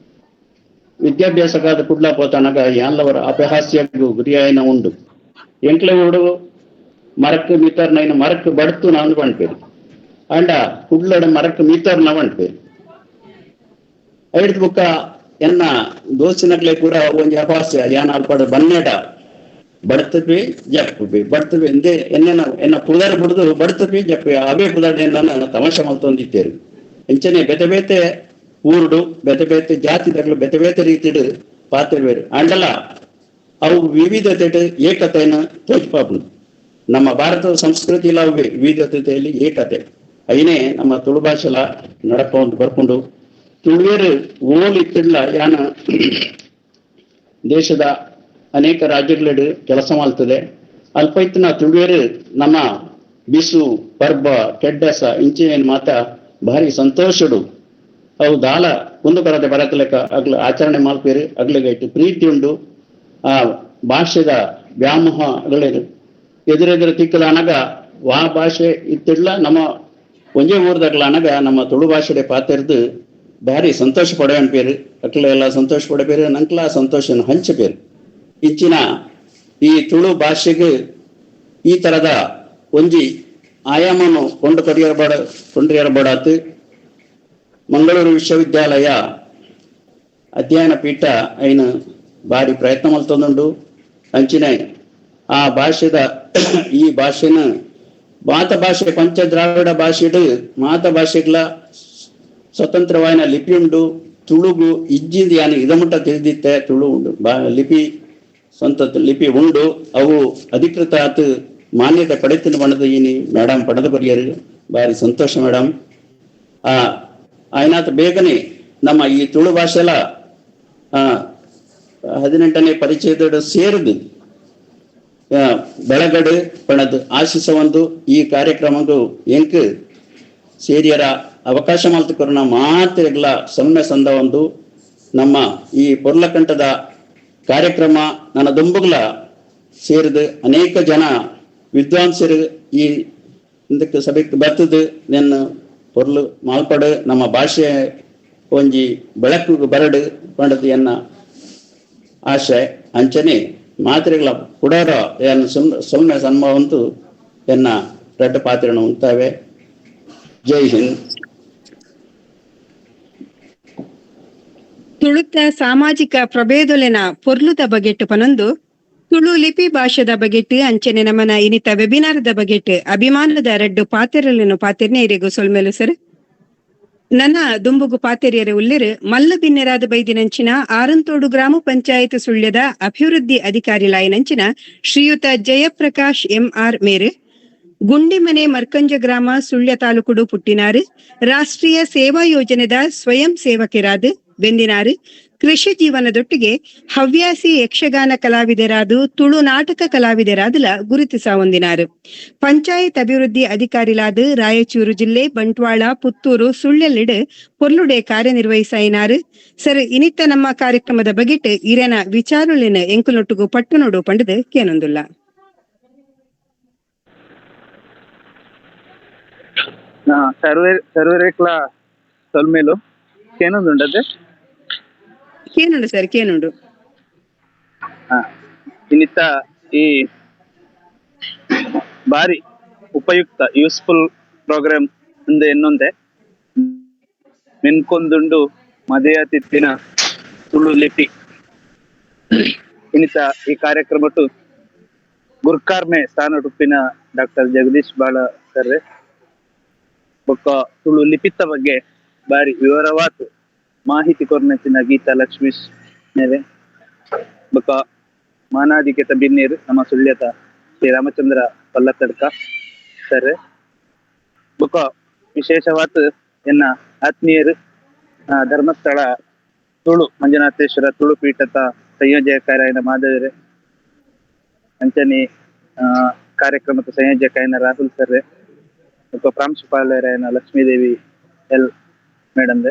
ವಿದ್ಯಾಭ್ಯಾಸಕ್ಕಾದ ಕುಡ್ಲ ಪೋತನಗ ಯಾನ್ಲವರ ಅಪಹಾಸ್ಯಗೂ ಗುರಿಯಾಯನ ಉಂಡು. ಎಂಕ್ಲೆ ಊಡು ಮರಕ್ ಮೀತರ್ ನೈನ ಮರಕ್ ಬಡ್ತು ನಾನು ಪಣ್ಪೇರು, ಅಂಡ ಕುಡ್ಲಡ ಮರಕ್ ಮೀತರ್ ನ ಪಣ್ಪೇರು. ಐಡ್ದು ಬುಕ್ಕ ಎನ್ನ ದೋಸಿನಗ್ಲೆ ಕೂಡ ಒಂಜಿ ಅಪಹಾಸ್ಯ ಯಾನ್ ಅಲ್ಪಡ ಬನ್ನೇಡ ಬಡ್ತಪಿ ಜಪ್ಪಿ ಬಡ್ತಪಿ ಎಂದೇ ಎನ್ನ ಎನ್ನ ಪುದರ್ ಬಿಡ್ದು ಬಡ್ತಪಿ ಜಪ್ಪಿ ಅವೇ ಪುದರ್ ಎನ್ನ ತಮಾಷೆ ಮಲ್ತೊಂದಿತ್ತೇರು. ಎಂಚನೆ ಬೇತೆ ಬೇತೆ ಊರುಡು ಬೇತೆ ಬೇತೆ ಜಾತಿ ಬೇತೆ ಬೇತೆ ರೀತಿಡು ಪಾತ್ರ ಬೇರೆ ಅಂಡಲ ಅವು ವಿವಿಧತೆ ಏಕತೆಯನ್ನು ತೋಜ್ಪಾಪುಂಡು. ನಮ್ಮ ಭಾರತದ ಸಂಸ್ಕೃತಿ ವಿವಿಧತೆಯಲ್ಲಿ ಏಕತೆ ಐನೇ ನಮ್ಮ ತುಳು ಭಾಷೆಲ ನಡಪ ಒಂದು ಬರ್ಕೊಂಡು. ತುಳುವೇರು ಓಲ್ ಇತ್ತಿಡ್ಲ ಯಾನ ದೇಶದ ಅನೇಕ ರಾಜ್ಯಗಳೆಡು ಕೆಲಸ ಮಾಡ್ತದೆ. ಅಲ್ಪೈತನ ತುಳುವೇರು ನಮ್ಮ ಬಿಸು ಪರ್ಬ ಕೆಡ್ಡಸ ಇಂಚಿನ ಮಾತ ಭಾರಿ ಸಂತೋಷಡು ಅವು ದಾಲ ಒಂದು ಕೊರತೆ ಬರತಲೆಕ್ಕ ಅಗ್ಲ ಆಚರಣೆ ಮಾಡ್ಪೇರು. ಅಗ್ಲಿಗೈಟು ಪ್ರೀತಿ ಉಂಡು. ಆ ಭಾಷೆದ ವ್ಯಾಮೋಹ ಅಗಲೇರು ಎದುರೆದುರು ತಿಕ್ಕದ ಅನಗ ವಾ ಭಾಷೆ ಇತ್ತಿಡ್ಲ ನಮ್ಮ ಒಂಜೇ ಊರ್ದಾಗ್ಲ ಅನಗ ನಮ್ಮ ತುಳು ಭಾಷೆಡೆ ಪಾತೆರ್ದು ಭಾರಿ ಸಂತೋಷ ಪಡೆಯನ್ಪೇರು. ಅಕ್ಲ ಎಲ್ಲ ಸಂತೋಷ ಪಡೆಪೇರು, ನಂಕ್ಲ ಸಂತೋಷನ ಹಂಚಪೇರು. ಇಚ್ಚಿನ ಈ ತುಳು ಭಾಷೆಗೆ ಈ ತರದ ಒಂಜಿ ಆಯಾಮನು ಕೊಂಡು ಕೊರಿಯರಬಾಡ ಕೊಂಡ್ರಿಯರಬಾಡಾತು ಮಂಗಳೂರು ವಿಶ್ವವಿದ್ಯಾಲಯ ಅಧ್ಯಯನ ಪೀಠ ಐನು ಭಾರಿ ಪ್ರಯತ್ನ ಮಲ್ತೊಂದುಂಡು. ಅಂಚಿನ ಆ ಭಾಷೆದ ಈ ಭಾಷೆನ ಮಾತ ಭಾಷೆ ಪಂಚ ದ್ರಾವಿಡ ಭಾಷೆಡು ಮಾತ ಭಾಷೆಗಳ ಸ್ವತಂತ್ರವಾಯಿನ ಲಿಪಿ ಉಂಡು. ತುಳುಗು ಇಜ್ಜಿಂದ ಯಾನು ಇದಮುಟ್ಟ ತಿಳಿದಿತ್ತೆ ತುಳು ಉಂಡು ಲಿಪಿ ಸ್ವಂತ ಲಿಪಿ ಉಂಡು. ಅವು ಅಧಿಕೃತ ಆತು ಮಾನ್ಯತೆ ಪಡೆತಿನ ಬಣ್ಣದ ಈನಿ ಮೇಡಮ್ ಪಡೆದು ಬರಿಯರು ಭಾರಿ ಸಂತೋಷ ಮೇಡಮ್. ಆ ಆಯ್ನಾತ ಬೇಗನೆ ನಮ್ಮ ಈ ತುಳು ಭಾಷೆಲ 18ನೇ ಪರಿಚಯದಡು ಸೇರಿದು ಬೆಳಗಡು ಪಣದು ಆಶಿಸ ಒಂದು ಈ ಕಾರ್ಯಕ್ರಮಗೂ ಎಂಕ್ ಸೇರಿಯರ ಅವಕಾಶ ಮಲ್ತುಕೊರ್ನ ಮಾತೆರ್ಗ್ಲ ಸೊನ್ನೆ ಸಂದ ಒಂದು ನಮ್ಮ ಈ ಪೊರ್ಲಕಂಠದ ಕಾರ್ಯಕ್ರಮ ನನ್ನ ದುಂಬುಗ್ಲ ಸೇರಿದು ಅನೇಕ ಜನ ವಿದ್ವಾಂಸರು ಈ ಇದಕ್ಕೆ ಸಭೆಗೆ ಬರ್ತದೆ. ನನ್ನ ಪೊರ್ಲು ಮಾಲ್ಪಡು ನಮ್ಮ ಭಾಷೆ ಒಂಜಿ ಬೆಳಕು ಬರಡು ಪಂಡದು ಎನ್ನ ಆಶೆ. ಅಂಚನೆ ಮಾತ್ರೆಗಳ ಕುಡಾರ ಎನ್ನ ಸೊನ್ನೆ ಸನ್ಮವಂತು ಎನ್ನ ರಡ್ಡ ಪಾತ್ರಣ ಉಂತಾವೆ. ಜೈ ಹಿಂದ್. ತುಳುತ್ತ ಸಾಮಾಜಿಕ ಪ್ರಭೇದೊಲೆನ ಪೊರ್ಲುದ ಬಗೆಟ್ಟು ಪನೊಂದು ತುಳು ಲಿಪಿ ಭಾಷೆದ ಬಗೆಟ್ ಅಂಚನೆ ನಮನ ಇನಿತ ವೆಬಿನಾರದ ಬಗೆಟ್ ಅಭಿಮಾನದ ರಡ್ಡು ಪಾತೆರಲೆನು ಪಾತೆರ್ನೆ ಇರೆಗು ಸೊಲ್ಮೆಲು ಸರ್. ನನ್ನ ದುಂಬುಗು ಪಾತೆರಿಯರೆ ಉಲ್ಲೆರು ಮಲ್ಲ ಬಿನ್ನೆರಾದ ಬೈದಿನಂಚಿನ ಆರಂತೋಡು ಗ್ರಾಮ ಪಂಚಾಯತ್ ಸುಳ್ಯದ ಅಭಿವೃದ್ಧಿ ಅಧಿಕಾರಿ ಲಾಯನಂಚಿನ ಶ್ರೀಯುತ ಜಯಪ್ರಕಾಶ್ ಎಂಆರ್ ಮೇರು ಗುಂಡಿಮನೆ ಮರ್ಕಂಜ ಗ್ರಾಮ ಸುಳ್ಯ ತಾಲೂಕುಡು ಪುಟ್ಟಿನಾರು ರಾಷ್ಟ್ರೀಯ ಸೇವಾ ಯೋಜನೆದ ಸ್ವಯಂ ಸೇವಕರಾದ ಬೆಂದಿನಾರು ಕೃಷಿ ಜೀವನದೊಟ್ಟಿಗೆ ಹವ್ಯಾಸಿ ಯಕ್ಷಗಾನ ಕಲಾವಿದರಾದು ತುಳು ನಾಟಕ ಕಲಾವಿದರಾದಲ ಗುರುತಿಸ ಹೊಂದಿನಾರು. ಪಂಚಾಯತ್ ಅಭಿವೃದ್ಧಿ ಅಧಿಕಾರಿಲಾದ ರಾಯಚೂರು ಜಿಲ್ಲೆ ಬಂಟ್ವಾಳ ಪುತ್ತೂರು ಸುಳ್ಯಲ್ಲಿಡು ಪೊರ್ಲುಡೆ ಕಾರ್ಯನಿರ್ವಹಿಸಾಯಿನಾರು. ಸರ್, ಇನಿತ್ತ ನಮ್ಮ ಕಾರ್ಯಕ್ರಮದ ಬಗೆಟ್ ಇರೆನ ವಿಚಾರಲಿನ ಎಂಕುಲೊಟ್ಟುಗು ಪಟ್ಟುನೋಡು ಪಂಡದು ಕೇನೊಂದುಲ್ಲ. ಸರ್ವೇಕ್ಲ ಸೊಲ್ಮೇಲು ಕೇನೊಂದುಂಡದೆ ಕೇನುಂಡು ಸರ್, ಕೇನುಂಡು. ಇನ್ನಿತ ಈ ಬಾರಿ ಉಪಯುಕ್ತ ಯೂಸ್ಫುಲ್ ಪ್ರೋಗ್ರಾಮ್ ಅಂದೆ ಎನ್ನೊಂದೆ ಮೆನ್ಕೊಂದುಂಡು ಮದೆಯ ತಿತ್ತಿನ ತುಳು ಲಿಪಿ. ಇನ್ನಿತ ಈ ಕಾರ್ಯಕ್ರಮಟ್ಟು ಗುರ್ಕಾರ್ಮೆ ಸ್ಥಾನ ಉಪ್ಪಿನ ಡಾಕ್ಟರ್ ಜಗದೀಶ್ ಬಾಳ ಸರ್ ಬೊಕ್ಕ ತುಳು ಲಿಪಿತ ಬಗ್ಗೆ ಬಾರಿ ವಿವರವಾತು ಮಾಹಿತಿ ಕೊರ್ನಚಿನ ಗೀತಾ ಲಕ್ಷ್ಮೀಶ್ ಮೇರೆ ಬೊಕ್ಕ ಮಾನಾಧಿಕೇತ ಬಿನ್ನೇರು ನಮ್ಮ ಸುಳ್ಯತ ಶ್ರೀ ರಾಮಚಂದ್ರ ಪಲ್ಲತಡ್ಕ ಸರ್ ಬೊಕ್ಕ ವಿಶೇಷವಾದ ಎನ್ನ ಆತ್ಮೀಯರು ಧರ್ಮಸ್ಥಳ ತುಳು ಮಂಜುನಾಥೇಶ್ವರ ತುಳು ಪೀಠದ ಸಂಯೋಜಕರಾಯನ ಮಾಧವರೇ, ಅಂಚನೆ ಕಾರ್ಯಕ್ರಮದ ಸಂಯೋಜಕಾಯನ ರಾಹುಲ್ ಸರ್ ಬೊಕ್ಕ ಪ್ರಾಂಶುಪಾಲರಾಯನ ಲಕ್ಷ್ಮೀದೇವಿ ಎಲ್ ಮೇಡಮ್.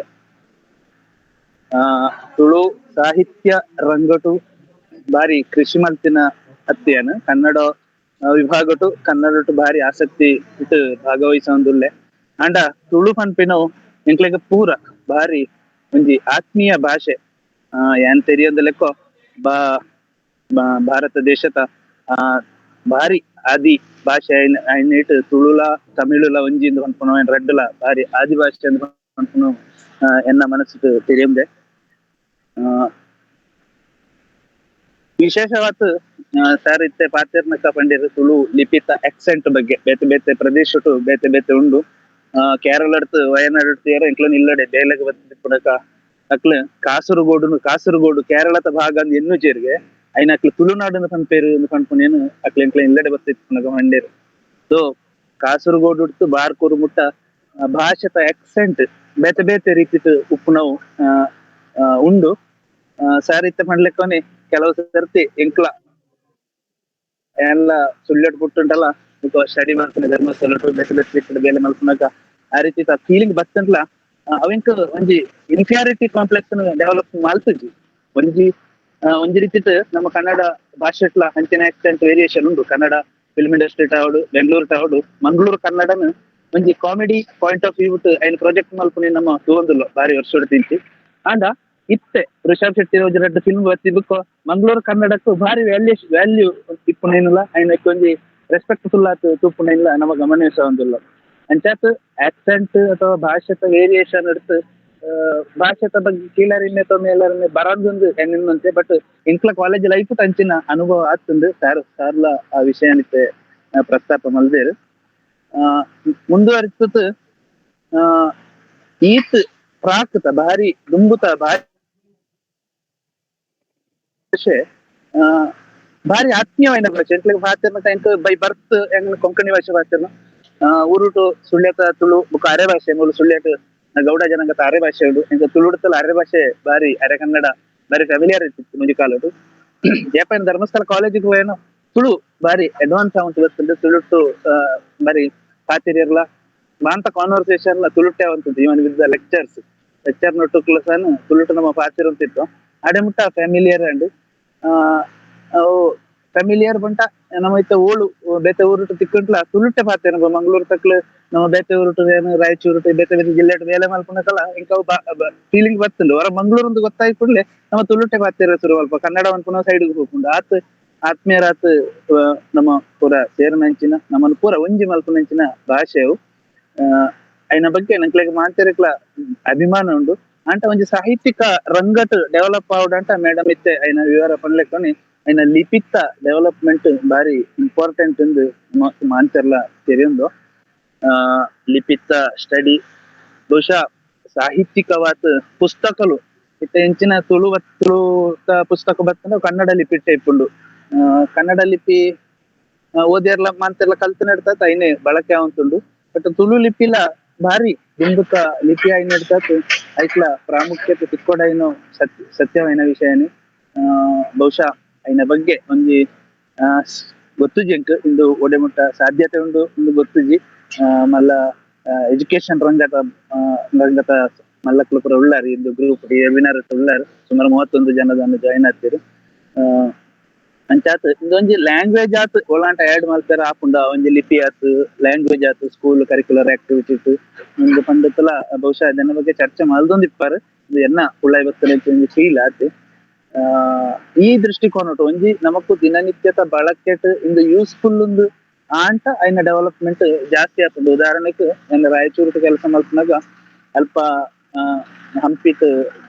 ತುಳು ಸಾಹಿತ್ಯ ರಂಗಟು ಬಾರಿ ಕೃಷಿ ಮಲ್ತಿನ ಅತ್ತಿಯನು ಕನ್ನಡ ವಿಭಾಗಟು ಕನ್ನಡಟು ಭಾರಿ ಆಸಕ್ತಿ ಇಟ್ಟು ಭಾಗವಹಿಸೊಂದುಲ್ಲೆ. ಅಂಡ ತುಳು ಪನ್ಪಿನವು ಎಂಕ್ಲೆಗ್ ಪೂರ ಭಾರಿ ಒಂಜಿ ಆತ್ಮೀಯ ಭಾಷೆ. ಏನ್ ತೆರಿಯೊಂದು ಲೆಕ್ಕೋ ಬಾ ಭಾರತ ದೇಶದ ಭಾರಿ ಆದಿ ಭಾಷೆ ಐನಿಟ್ ತುಳುಲ ತಮಿಳುಲ ಒಂಜಿ ಪನ್ಪುನ ರಡ್ಡುಲ ಭಾರಿ ಆದಿ ಭಾಷೆ ಅಂದ್ ಪನ್ಪುನ ಎನ್ನ ಮನಸ್ಸು ತಿಳಿಯಂದೆ. ವಿಶೇಷವಾದ ಸರ್ ಇತ್ತೆ ಪಾತೆರ್ನಕ ಪಂಡಿರು ತುಳು ಲಿಪಿತ ಆಕ್ಸೆಂಟ್ ಬಗ್ಗೆ ಬೇತೆ ಬೇತೆ ಪ್ರದೇಶಟು ಬೇತೆ ಬೇತೆ ಉಂಡು. ಕೇರಳಡ್ತು ವಯನಾಡ್ ಎಂಕ್ಲನ್ ಇಲ್ಲಡೆ ಬೇಲೆಗ್ ಬತ್ತಿಪ್ಪುನಕ ಅಕ್ಲು ಕಾಸರಗೋಡು ಕೇರಳದ ಭಾಗ ಅಂದ್ ಎನ್ನು ಚೇರಿಗೆ ಐನ ಅಕ್ಲು ತುಳುನಾಡು ಪನ್ಪೇರು ಪನ್ಪುನೇನು ಅಕ್ಲು ಎಂಕ್ಲ ಇಲ್ಲಡೆ ಬತ್ತಿಪ್ಪುನಕ ಮಂಡೇರು. ಸೊ ಕಾಸರಗೋಡು ಉಡ್ತು ಬಾರ್ಕೂರು ಮುಟ್ಟ ಭಾಷೆತ ಆಕ್ಸೆಂಟ್ ಬೇತೆ ಬೇತೆ ರೀತಿಟ್ ಉಪ್ಪುನವು ಉಂಡು. ಸರ್ ಇತ್ತೆ ಪಂಡ್ಲೆಕ್ಕನೆ ಕೆಲವು ಸರ್ತಿ ಎಂಕ್ಲ ಎಲ್ಲ ಸುಳ್ಳೆಟ್ ಬಿಟ್ಟುಂಟಲ್ಲ ಸ್ಟಡಿ ಮಾಡ್ತಾನೆ ಧರ್ಮಸ್ಥಳ ಬೇತೆ ಬೇತೆ ರೀತಿಯ ಬೇಲೆ ಮಲ್ಪುನಕ ಆ ರೀತಿ ಫೀಲಿಂಗ್ ಬತ್ತಂಟ್ಲ ಅವೆಂಕ್ ಒಂಜಿ inferiority complex develop ಮಲ್ತುಜಿ. ಒಂಜಿ ಒಂಜಿ ರೀತಿಟ್ ನಮ್ಮ ಕನ್ನಡ ಭಾಷೆಟ್ಲ ಅಂಚಿನ ಆಕ್ಸೆಂಟ್ ವೇರಿಯೇಷನ್ ಉಂಡು. ಕನ್ನಡ ಫಿಲ್ಮ್ ಇಂಡಸ್ಟ್ರಿ ಟಾವಡು ಬೆಂಗಳೂರು ಟಾವಡು ಮಂಗಳೂರು ಕನ್ನಡನ ಒಂಜಿ comedy point of view ಬಿಟ್ಟು ಐನ್ ಪ್ರಾಜೆಕ್ಟ್ ಮಲ್ಪುನಿ ನಮ್ಮ ತೂವೊಂದುಲ್ಲ ಬಾರಿ ವರ್ಷ ತಿಂಚಿ. ಆಂಡ ಇತ್ತೆ ರಿಷಬ್ ಶೆಟ್ಟಿ ರಡ್ಡ್ ಫಿಲ್ಮ್ ಬತ್ತಿ ಬುಕ್ಕ ಮಂಗಳೂರು ಕನ್ನಡಕ್ಕೂ ಭಾರಿ ವ್ಯಾಲ್ಯೂ ಇಪ್ಪುನೇನಿಲ್ಲ ಐನಕ್ಕೆ ಒಂಜಿ ರೆಸ್ಪೆಕ್ಟ್ಫುಲ್ ಆತ್ ತೂಪುನೇನಿಲ್ಲ ನಮ್ಮ ಗಮನಿಸೊಂದುಲ್ಲ. ಅಂಚಾತ್ ಆಕ್ಸೆಂಟ್ ಅಥವಾ ಭಾಷೆತ ವೇರಿಯೇಷನ್ എടുത്ത് ಭಾಷೆತ ಬಗ್ಗೆ ಕೀಳರಿಮೆ ಅಥವಾ ಮೇಲರಿಮೆ ಬರೋದೊಂದು ಎನ್ನಿನಂತೆ. ಬಟ್ ಇಂಕ್ಲ ಕಾಲೇಜ್ ಲೈಫ್ ಅಂಚಿನ ಅನುಭವ ಆತುಂಡು. ಸಾರ್ ಸಾರ್ಲ ಆ ವಿಷಯನಿತ್ತೆ ಪ್ರಸ್ತಾಪ ಮಲ್ದೇರು. ಮುಂದುವರಿಸುತ್ತ ಈತ್ ಪ್ರಾಕೃತ ಭಾರಿ ದುಂಬುತ ಭಾಷೆ ಭಾರಿ ಆತ್ಮೀಯವಾದ ಭಾಷೆ. ಎಂಕ್ಲೆಗ್ ಭಾಷೆನ ಎಂಕ್ ಬೈ ಬರ್ತ್ ಎಂಕ್ ಕೊಂಕಣಿ ಭಾಷೆ ಭಾಷೆನ ಊರುಟು ಸುಳ್ಯತ ತುಳು ಬುಕ್ಕ ಅರೆ ಭಾಷೆ ಮೂಲು ಸುಳ್ಯಟ್ ಗೌಡ ಜನಾಂಗದ ಅರೆ ಭಾಷೆ ಉಂಡು. ಎಂಕ್ ತುಳುಡುತ್ತಲ ಅರೆ ಭಾಷೆ ಭಾರಿ ಅರೆ ಕನ್ನಡ ಬಾರಿ ಫ್ಯಾಮಿಲಿಯರ್ ಇತ್ತು ಮುಂಜಿ ಕಾಲಡು. ಜಯಪೈನ ಧರ್ಮಸ್ಥಳ ಕಾಲೇಜಿಗೆ ಹೋಯೇನೋ ತುಳು ಬಾರಿ ಅಡ್ವಾನ್ಸ್ ಆವಂತ ಗೊತ್ತುಂಡು. ತುಳುಟ್ಟು ಬಾರಿ ಪಾತಿರಿಯರ್ಲ ಮಾಂತ ಕಾನ್ವರ್ಸೇಷನ್ ತುಳುಟ್ಟೆ ಅವಂತದ್ದು. Even with the lectures lecture ನೊಟ್ಟು ಸನ್ ತುಳುಟು ನಮ್ಮ ಪಾತಿರಂತಿತ್ತು. ಅಡೆ ಮುಟ್ಟ familiar and familiar ಬಂಟ ನಮ್ಮ ಇತ್ತ ಓಳು ಬೇತೆ ಊರುಟು ತಿಕ್ಕಂಟ್ಲ ತುಳುಟ್ಟೆ ಪಾತೇನ. ಮಂಗಳೂರು ತಕ್ಲು ನಮ್ಮ ಬೇತೆ ಊರುಟು ಏನು ರಾಯಚೂರು ಬೇತೆ ಬೇತೆ ಜಿಲ್ಲೆ ಬೇಲೆ ಮಲ್ಪುನಕಲ್ಲ ಇಂಕವು ಫೀಲಿಂಗ್ ಬರ್ತುಂಡು. ಹೊರ ಮಂಗಳೂರು ಒಂದು ಗೊತ್ತಾಗಿ ಕೂಡಲೇ ನಮ್ಮ ತುಳುಟ್ಟೆ ಪಾತಿರ ಶುರು ಅಲ್ಪ ಕನ್ನಡ ಪುನಃ ಸೈಡ್ ಹೋಗ್ಕೊಂಡು ಆತ್ ಆತ್ಮೀಯರಾತ್ ನಮ್ಮ ಪೂರ ಸೇರಿನಂಚಿನ ನಮ್ಮನ್ನು ಪೂರ ಒಂಜಿ ಮಲ್ಪುನಂಚಿನ ಭಾಷೆಯು ಅಯ್ನ ಬಗ್ಗೆ ನಂಕ್ಲೆಗ್ ಮಾತೆರೆಗ್ಲ ಅಭಿಮಾನ ಉಂಡು. ಅಂಟ ಒಂಜಿ ಸಾಹಿತ್ಯಿಕ ರಂಗಟ್ ಡೆವಲಪ್ ಆವಡಂಟ ಮೇಡಮ್ ಇತ್ತೆ ಅಯ್ನ ವಿವರ ಪನ್ಲೆಕ್ಕೊನಿ ಅಯ್ನ ಲಿಪಿತ್ತ ಡೆವಲಪ್ಮೆಂಟ್ ಬಾರಿ ಇಂಪಾರ್ಟೆಂಟ್ ಎಂದು ಮಾಂತೆರ್ಲ ತೆರಿಯೊಂದು. ಲಿಪಿತ್ತ ಸ್ಟಡಿ ಬಹುಶಃ ಸಾಹಿತ್ಯಿಕವಾದ ಪುಸ್ತಕಲು ಇತ್ತೆ ಎಂಚಿನ ತುಳು ತುಳು ಪುಸ್ತಕ ಬತ್ತಂಡ ಕನ್ನಡ ಲಿಪಿ ಟೈಪ್ ಉಂಡು. ಕನ್ನಡ ಲಿಪಿ ಓದಿಯರ್ಲ ಮಾಂತೆರ್ಲ ಕಲ್ತು ನಡ್ತಾ ಐನೇ ಬಳಕೆ ಆವಂತುಂಡು. ಬಟ್ ತುಳು ಲಿಪಿಲ ಭಾರಿ ದುಂಬುಕ ಲಿಪಿ ಆಯಿ ನಡ್ತಾತ್ ಐಕ್ಲ ಪ್ರಾಮುಖ್ಯತೆ ತಿಕ್ಕೊಡೈನೋ ಸತ್ಯವಾಯಿನ ವಿಷಯನೇ. ಬಹುಶಃ ಐನ ಬಗ್ಗೆ ಒಂಜಿ ಗೊತ್ತುಜಿ ಅಂಕ್ ಇಂದು ಒಡೆಮುಟ್ಟ ಸಾಧ್ಯತೆ ಉಂಡು ಇಂದು ಗೊತ್ತುಜಿ. ಮಲ್ಲ ಎಜುಕೇಶನ್ ರಂಗತ ರಂಗತ ಮಲ್ಲಕ್ಲು ಪೂರ ಉಳ್ಳಾರಿ ಇಂದು ಗ್ರೂಪ್ ವೆಬಿನಾರ್ ಉಳ್ಳಾರಿ ಸುಮಾರು 31 ಜನದನ್ನು ಜಾಯಿನ್ ಆಗ್ತೀರಿ. ಅಂಚಾತ್ ಇಂದೊಂಜಿ ಲ್ಯಾಂಗ್ವೇಜ್ ಆತ್ ಒಳಾಂಟ ಆಡ್ ಮಲ್ಪೆರ ಆಪುಂಡ ಒಂಜಿ ಲಿಪಿ ಆತ್ ಲ್ಯಾಂಗ್ವೇಜ್ ಆತ್ school curricular activity ಒಂದು ಪಂಡತಲ ಬಹುಶಃ ಅದನ್ನ ಬಗ್ಗೆ ಚರ್ಚೆ ಮಲ್ದೊಂದಿಪ್ಪಾರು. ಇದು ಎನ್ನ ಉಳ್ಳಾಯಿ ಬತ್ತನೆ ಒಂಜಿ ಫೀಲ್ ಆತ್. ಈ ದೃಷ್ಟಿಕೋನ ಒಂಜಿ ನಮಕು ದಿನನಿತ್ಯದ ಬಳಕೆಟ್ ಇಂದು ಯೂಸ್ಫುಲ್ ಒಂದು ಆಂಟ ಅಯ್ನ ಡೆವಲಪ್ಮೆಂಟ್ ಜಾಸ್ತಿ ಆಗ್ತದೆ. ಉದಾಹರಣೆಗೆ ನನ್ನ ರಾಯಚೂರು ಕೆಲಸ ಮಲ್ಪನಾಗ ಅಲ್ಪ ಹಂಪಿಟ್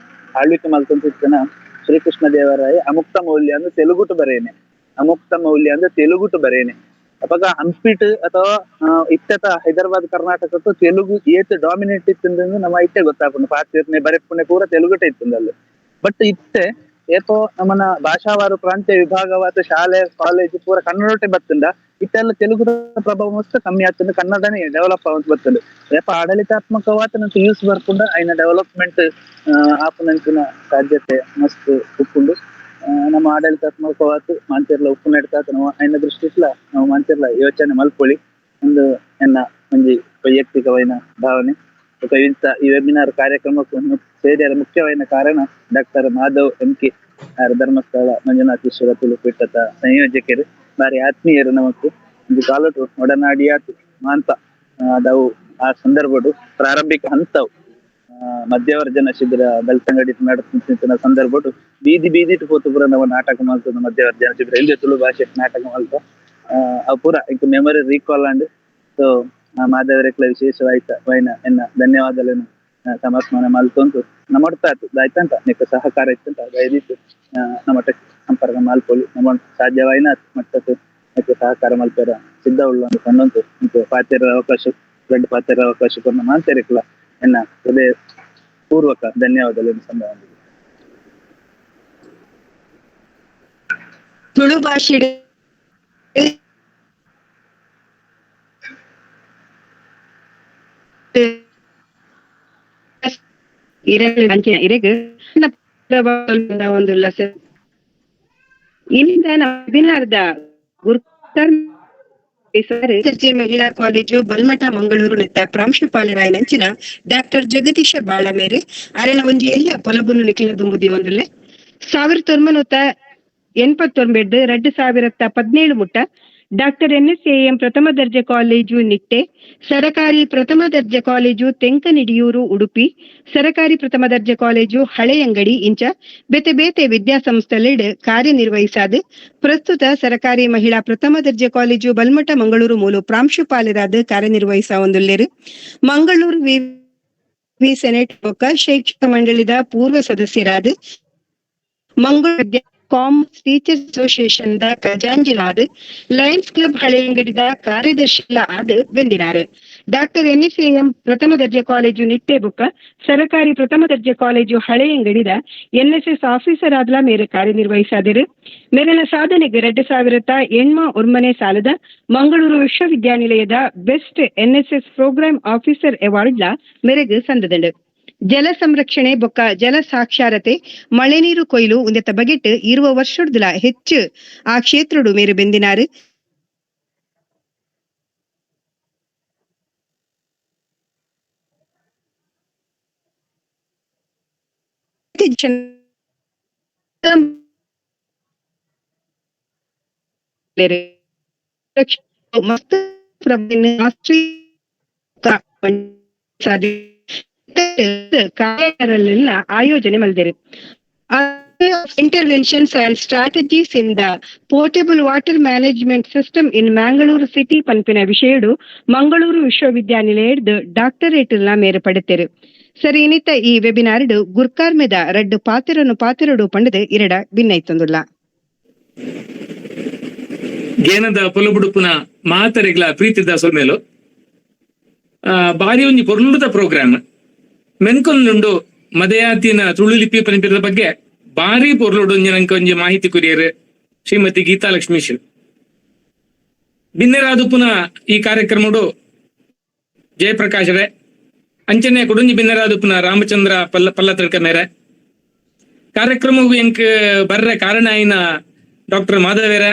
ಆಳ್ವಿಕೆ ಮಲ್ತಂತಿತ್ತನ ಶ್ರೀಕೃಷ್ಣ ದೇವರಾಯ ಅಮುಕ್ತ ಮೌಲ್ಯ ಅಂದ್ರೆ ತೆಲುಗುಟು ಬರೇನೆ, ಅಮುಕ್ತ ಮೌಲ್ಯ ಅಂದ್ರೆ ತೆಲುಗುಟು ಬರೇನೆ. ಅವಾಗ ಹಂಪಿಟ್ ಅಥವಾ ಇತ್ತತ ಹೈದರಾಬಾದ್ ಕರ್ನಾಟಕಕ್ಕೆ ತೆಲುಗು ಏತ್ ಡಾಮಿನೇಟ್ ಇತ್ತಂದ್ರೆ ನಮ್ಮ ಇತ್ತೆ ಗೊತ್ತಾಪುಂಡು. ಪಾತಿರ್ನೆ ಬರೆಪುಣೆ ಪೂರ ತೆಲುಗುಟೆ ಇತ್ತಂದಲ್ಲಿ. ಬಟ್ ಇತ್ತೆ ಏತೋ ನಮ್ಮನ ಭಾಷಾವಾರು ಪ್ರಾಂತ್ಯ ವಿಭಾಗವಾದ ಶಾಲೆ ಕಾಲೇಜು ಪೂರ ಕನ್ನಡಟೆ ಬತ್ತಂದ ಇತ್ತೆಲ್ಲ ತೆಲುಗು ಪ್ರಭಾವ ಮಸ್ತ್ ಕಮ್ಮಿ ಆಗ್ತದೆ, ಕನ್ನಡನೇ ಡೆವಲಪ್ ಆವಂತ ಬರ್ತದೆ. ಏಪ ಆಡಳಿತಾತ್ಮಕವಾದ ನಂತ ಯೂಸ್ ಬರ್ಪುಂಡ ಅಯ್ನ ಡೆವಲಪ್ಮೆಂಟ್ ಆಪುನಂಚಿನ ಸಾಧ್ಯತೆ ಮಸ್ತ್ ಉಪ್ಪುಂಡು. ನಮ್ಮ ಆಡಳಿತಾತ್ಮಕವಾದ ಮಾಂತಿರ್ಲ ಉಪ್ಪು ನಡ್ತಾತ ನಾವು ಅಯ್ನ ದೃಷ್ಟಿಟ್ಲ ನಾವು ಮಾಂತಿರ್ಲ ಯೋಚನೆ ಮಲ್ಪೊಳಿ ಒಂದು ಎನ್ನ ಒಂಜಿ ವೈಯಕ್ತಿಕವೈನ ಭಾವನೆ. ಇಂಥ ಈ ವೆಬಿನಾರ್ ಕಾರ್ಯಕ್ರಮಕ್ಕೆ ಸೇರಿದ ಮುಖ್ಯವಾದ ಕಾರಣ doctor Madhav M K Dharmasthala Manjunatheshwara Tulu ಪೀಠದ ಸಂಯೋಜಕರು, ಬಾರಿ ಆತ್ಮೀಯರು ನಮಕ್. ಒಂದು ಕಾಲಟು ಒಡನಾಡಿಯಾತು ಮಾಂತ ಅದಾವು ಆ ಸಂದರ್ಭಡು ಪ್ರಾರಂಭಿಕ ಹಂತವು ಮಧ್ಯವರ್ಜನ ಶಿಬಿರ ಬೆಳ್ತಂಗಡಿ ನಡೆಸುತ್ತಿನ ಸಂದರ್ಭಡು ಬೀದಿ ಬೀದಿಟ್ಟು ಪೋತು ಪೂರ ನಾವು ನಾಟಕ ಮಾಡ್ತದ ಮಧ್ಯವರ್ಜನ ಶಿಬಿರ ಇಲ್ಲಿ ತುಳು ಭಾಷೆ ನಾಟಕ ಮಾಡ್ತ ಅವು ಪೂರ ಇಂಕ memory recall and so ಮಾಧವರೆಕ್ಲ ವಿಶೇಷವಾಯ್ತ ವೈನ ಎನ್ನ ಧನ್ಯವಾದಗಳನ್ನು ಸಮರ್ಪಣೆ ಮಲ್ತೊಂತು ನಮ್ಮಡ್ತಾತು ದಾಯ್ತಂತ ನಿಕ್ಕ ಸಹಕಾರ ಇತ್ತಂತ ದಯವಿಟ್ಟು ನಮ್ಮ ಸಂಪರ್ಕ ಮಲ್ಪೊಲಿ ನಮ್ಮ ಸಾಧ್ಯವಾಯಿನ ಮಟ್ಟಕ್ಕೆ ನಿಕ್ಕ ಸಹಕಾರ ಮಲ್ಪೆರ ಸಿದ್ಧ ಉಳ್ಳ ಕಂಡಂತು ಇಂಕು ಪಾತೆರ ಅವಕಾಶ ದೊಡ್ಡ ಪಾತೆರ ಅವಕಾಶ ಕೊನ್ನ ಮಾಂತರಿಕ್ಲ ಎನ್ನ ಹೃದಯ ಪೂರ್ವಕ ಧನ್ಯವಾದಗಳನ್ನು ಸಂಭಾವನೆ. ತುಳು ಭಾಷೆ ಒಂದು ಇಲ್ಲಿಂದ ವೆಬಿನಾರ್ದ ಮಹಿಳಾ ಕಾಲೇಜು ಬಲ್ಮಠ ಮಂಗಳೂರು ನೆತ್ತ ಪ್ರಾಂಶುಪಾಲರಾಯನಂಚಿನ ಡಾಕ್ಟರ್ ಜಗದೀಶ ಬಾಳಮೇರೆ ಅರೆನ ಒಂಜಿ ಎಲ್ಲ ಪೊಲಬುನು ನಿಖಿಲ ದುಂಬುದಿ ಒಂದುಲ್ಲೆ 1989 2017 ಮುಟ್ಟ ಡಾಕ್ಟರ್ ಎನ್ಎಸ್ಎಎಂ ಪ್ರಥಮ ದರ್ಜೆ ಕಾಲೇಜು ನಿಟ್ಟೆ, ಸರಕಾರಿ ಪ್ರಥಮ ದರ್ಜೆ ಕಾಲೇಜು ತೆಂಕನಿಡಿಯೂರು ಉಡುಪಿ, ಸರಕಾರಿ ಪ್ರಥಮ ದರ್ಜೆ ಕಾಲೇಜು ಹಳೆಯಂಗಡಿ ಇಂಚ ಬೇತೆ ಬೇತೆ ವಿದ್ಯಾಸಂಸ್ಥೆಲೆಡ್ ಕಾರ್ಯನಿರ್ವಹಿಸಾದ ಪ್ರಸ್ತುತ ಸರಕಾರಿ ಮಹಿಳಾ ಪ್ರಥಮ ದರ್ಜೆ ಕಾಲೇಜು ಬಲ್ಮಠ ಮಂಗಳೂರು ಮೂಲ ಪ್ರಾಂಶುಪಾಲರಾದ ಕಾರ್ಯನಿರ್ವಹಿಸ ಒಂದುಲ್ಲೇರು. ಮಂಗಳೂರು ವಿ ಸೆನೆಟ್ ಶೈಕ್ಷಣಿಕ ಮಂಡಳಿದ ಪೂರ್ವ ಸದಸ್ಯರಾದ Mangaluru commerce teachers association the ಖಜಾಂಜಿಲಾದ Lions club ಹಳೆಯಂಗಡಿದ ಕಾರ್ಯದರ್ಶಿ ಆದ ಬೆಂದಿನಾರು. ಡಾಕ್ಟರ್ ಎನ್ಎಸ್ಎಎಂ ಪ್ರಥಮ ದರ್ಜೆ ಕಾಲೇಜು ನಿಟ್ಟೆ ಬುಕ್ಕ ಸರಕಾರಿ ಪ್ರಥಮ ದರ್ಜೆ ಕಾಲೇಜು ಹಳೆಯಂಗಡಿದ ಎನ್ಎಸ್ಎಸ್ ಆಫೀಸರ್ ಆದ್ಲ ಮೇರೆ ಕಾರ್ಯನಿರ್ವಹಿಸಾದಿರು. ಮೇರಿನ ಸಾಧನೆಗೆ 2008 ಸಾಲದ ಮಂಗಳೂರು ವಿಶ್ವವಿದ್ಯಾನಿಲಯದ best NSS programme officer award ಲ ಮೇರೆಗೆ ಸಂದದಂಡು. ಜಲ ಸಂರಕ್ಷಣೆ ಬೊಕ್ಕ ಜಲ ಸಾಕ್ಷರತೆ, ಮಳೆ ನೀರು ಕೊಯ್ಲು ಉಂದೆತ ಬಗೆಟ್ 20 ವರ್ಷಡ್ದುಲ ಹೆಚ್ಚು ಆ ಕ್ಷೇತ್ರಡು ಮೇರು ಬೆಂದಿನಾರು. ಮಸ್ತ್ ಕಾರ್ಯರಲ್ಲೆಲ್ಲ ಆಯೋಜನೆ ಮಲ್ದೆರು. Interventions and strategies in the portable water management system in Mangaluru city ಪನ್ಪಿನ ವಿಷಯಡು ಮಂಗಳೂರು ವಿಶ್ವವಿದ್ಯಾನಿಲಯದ ಡಾಕ್ಟರೇಟ್ ನ ಮೇರು ಪಡೆತೆರು. ಸರಿ, ಇನಿತ ಈ ವೆಬಿನಾರ್ಡ್ ಗುರ್ಕಾರ್ಮೆದ ರಡ್ಡು ಪಾತೆರನು ಪಾತೆರಡು ಪಂಡದೆ ಇರಡ ಭಿನ್ನೈತೊಂದುಲ್ಲ. ಗೇನದ ಪೊಲಬುಡುಪುನ ಮಾತರೆಗ್ಲ ಪ್ರೀತಿದ ಸೊಲ್ಮೇಲು. ಬಾರಿ ಒಂಜಿ ಪೊರ್ಲುದ ಪ್ರೋಗ್ರಾಮ್ ಮೆನ್ಕೊಂದುಂಡು. ಮದಯಾತಿನ ತುಳು ಲಿಪಿ ಪನಿಪಿರದ ಬಗ್ಗೆ ಬಾರಿ ಪೊರ್ಲುಡು ಒಂಜಿ ಒಂಜಿ ಮಾಹಿತಿ ಕುರಿಯರು ಶ್ರೀಮತಿ ಗೀತಾ ಲಕ್ಷ್ಮೀಶ್. ಬಿನ್ನೆರಾದುಪುನ ಈ ಕಾರ್ಯಕ್ರಮಡು ಜಯಪ್ರಕಾಶರೇ, ಅಂಚನೆ ಕುಡುಂಜಿ ಬಿನ್ನೆರಾದುಪುನ ರಾಮಚಂದ್ರ ಪಲ್ಲ ಪಲ್ಲತಡ್ಕ ಮೇರೆ ಕಾರ್ಯಕ್ರಮವು ಎಂಕ್ ಬರ್ರೆ ಕಾರಣ ಆಯಿನ ಡಾಕ್ಟರ್ ಮಾಧವೇರ,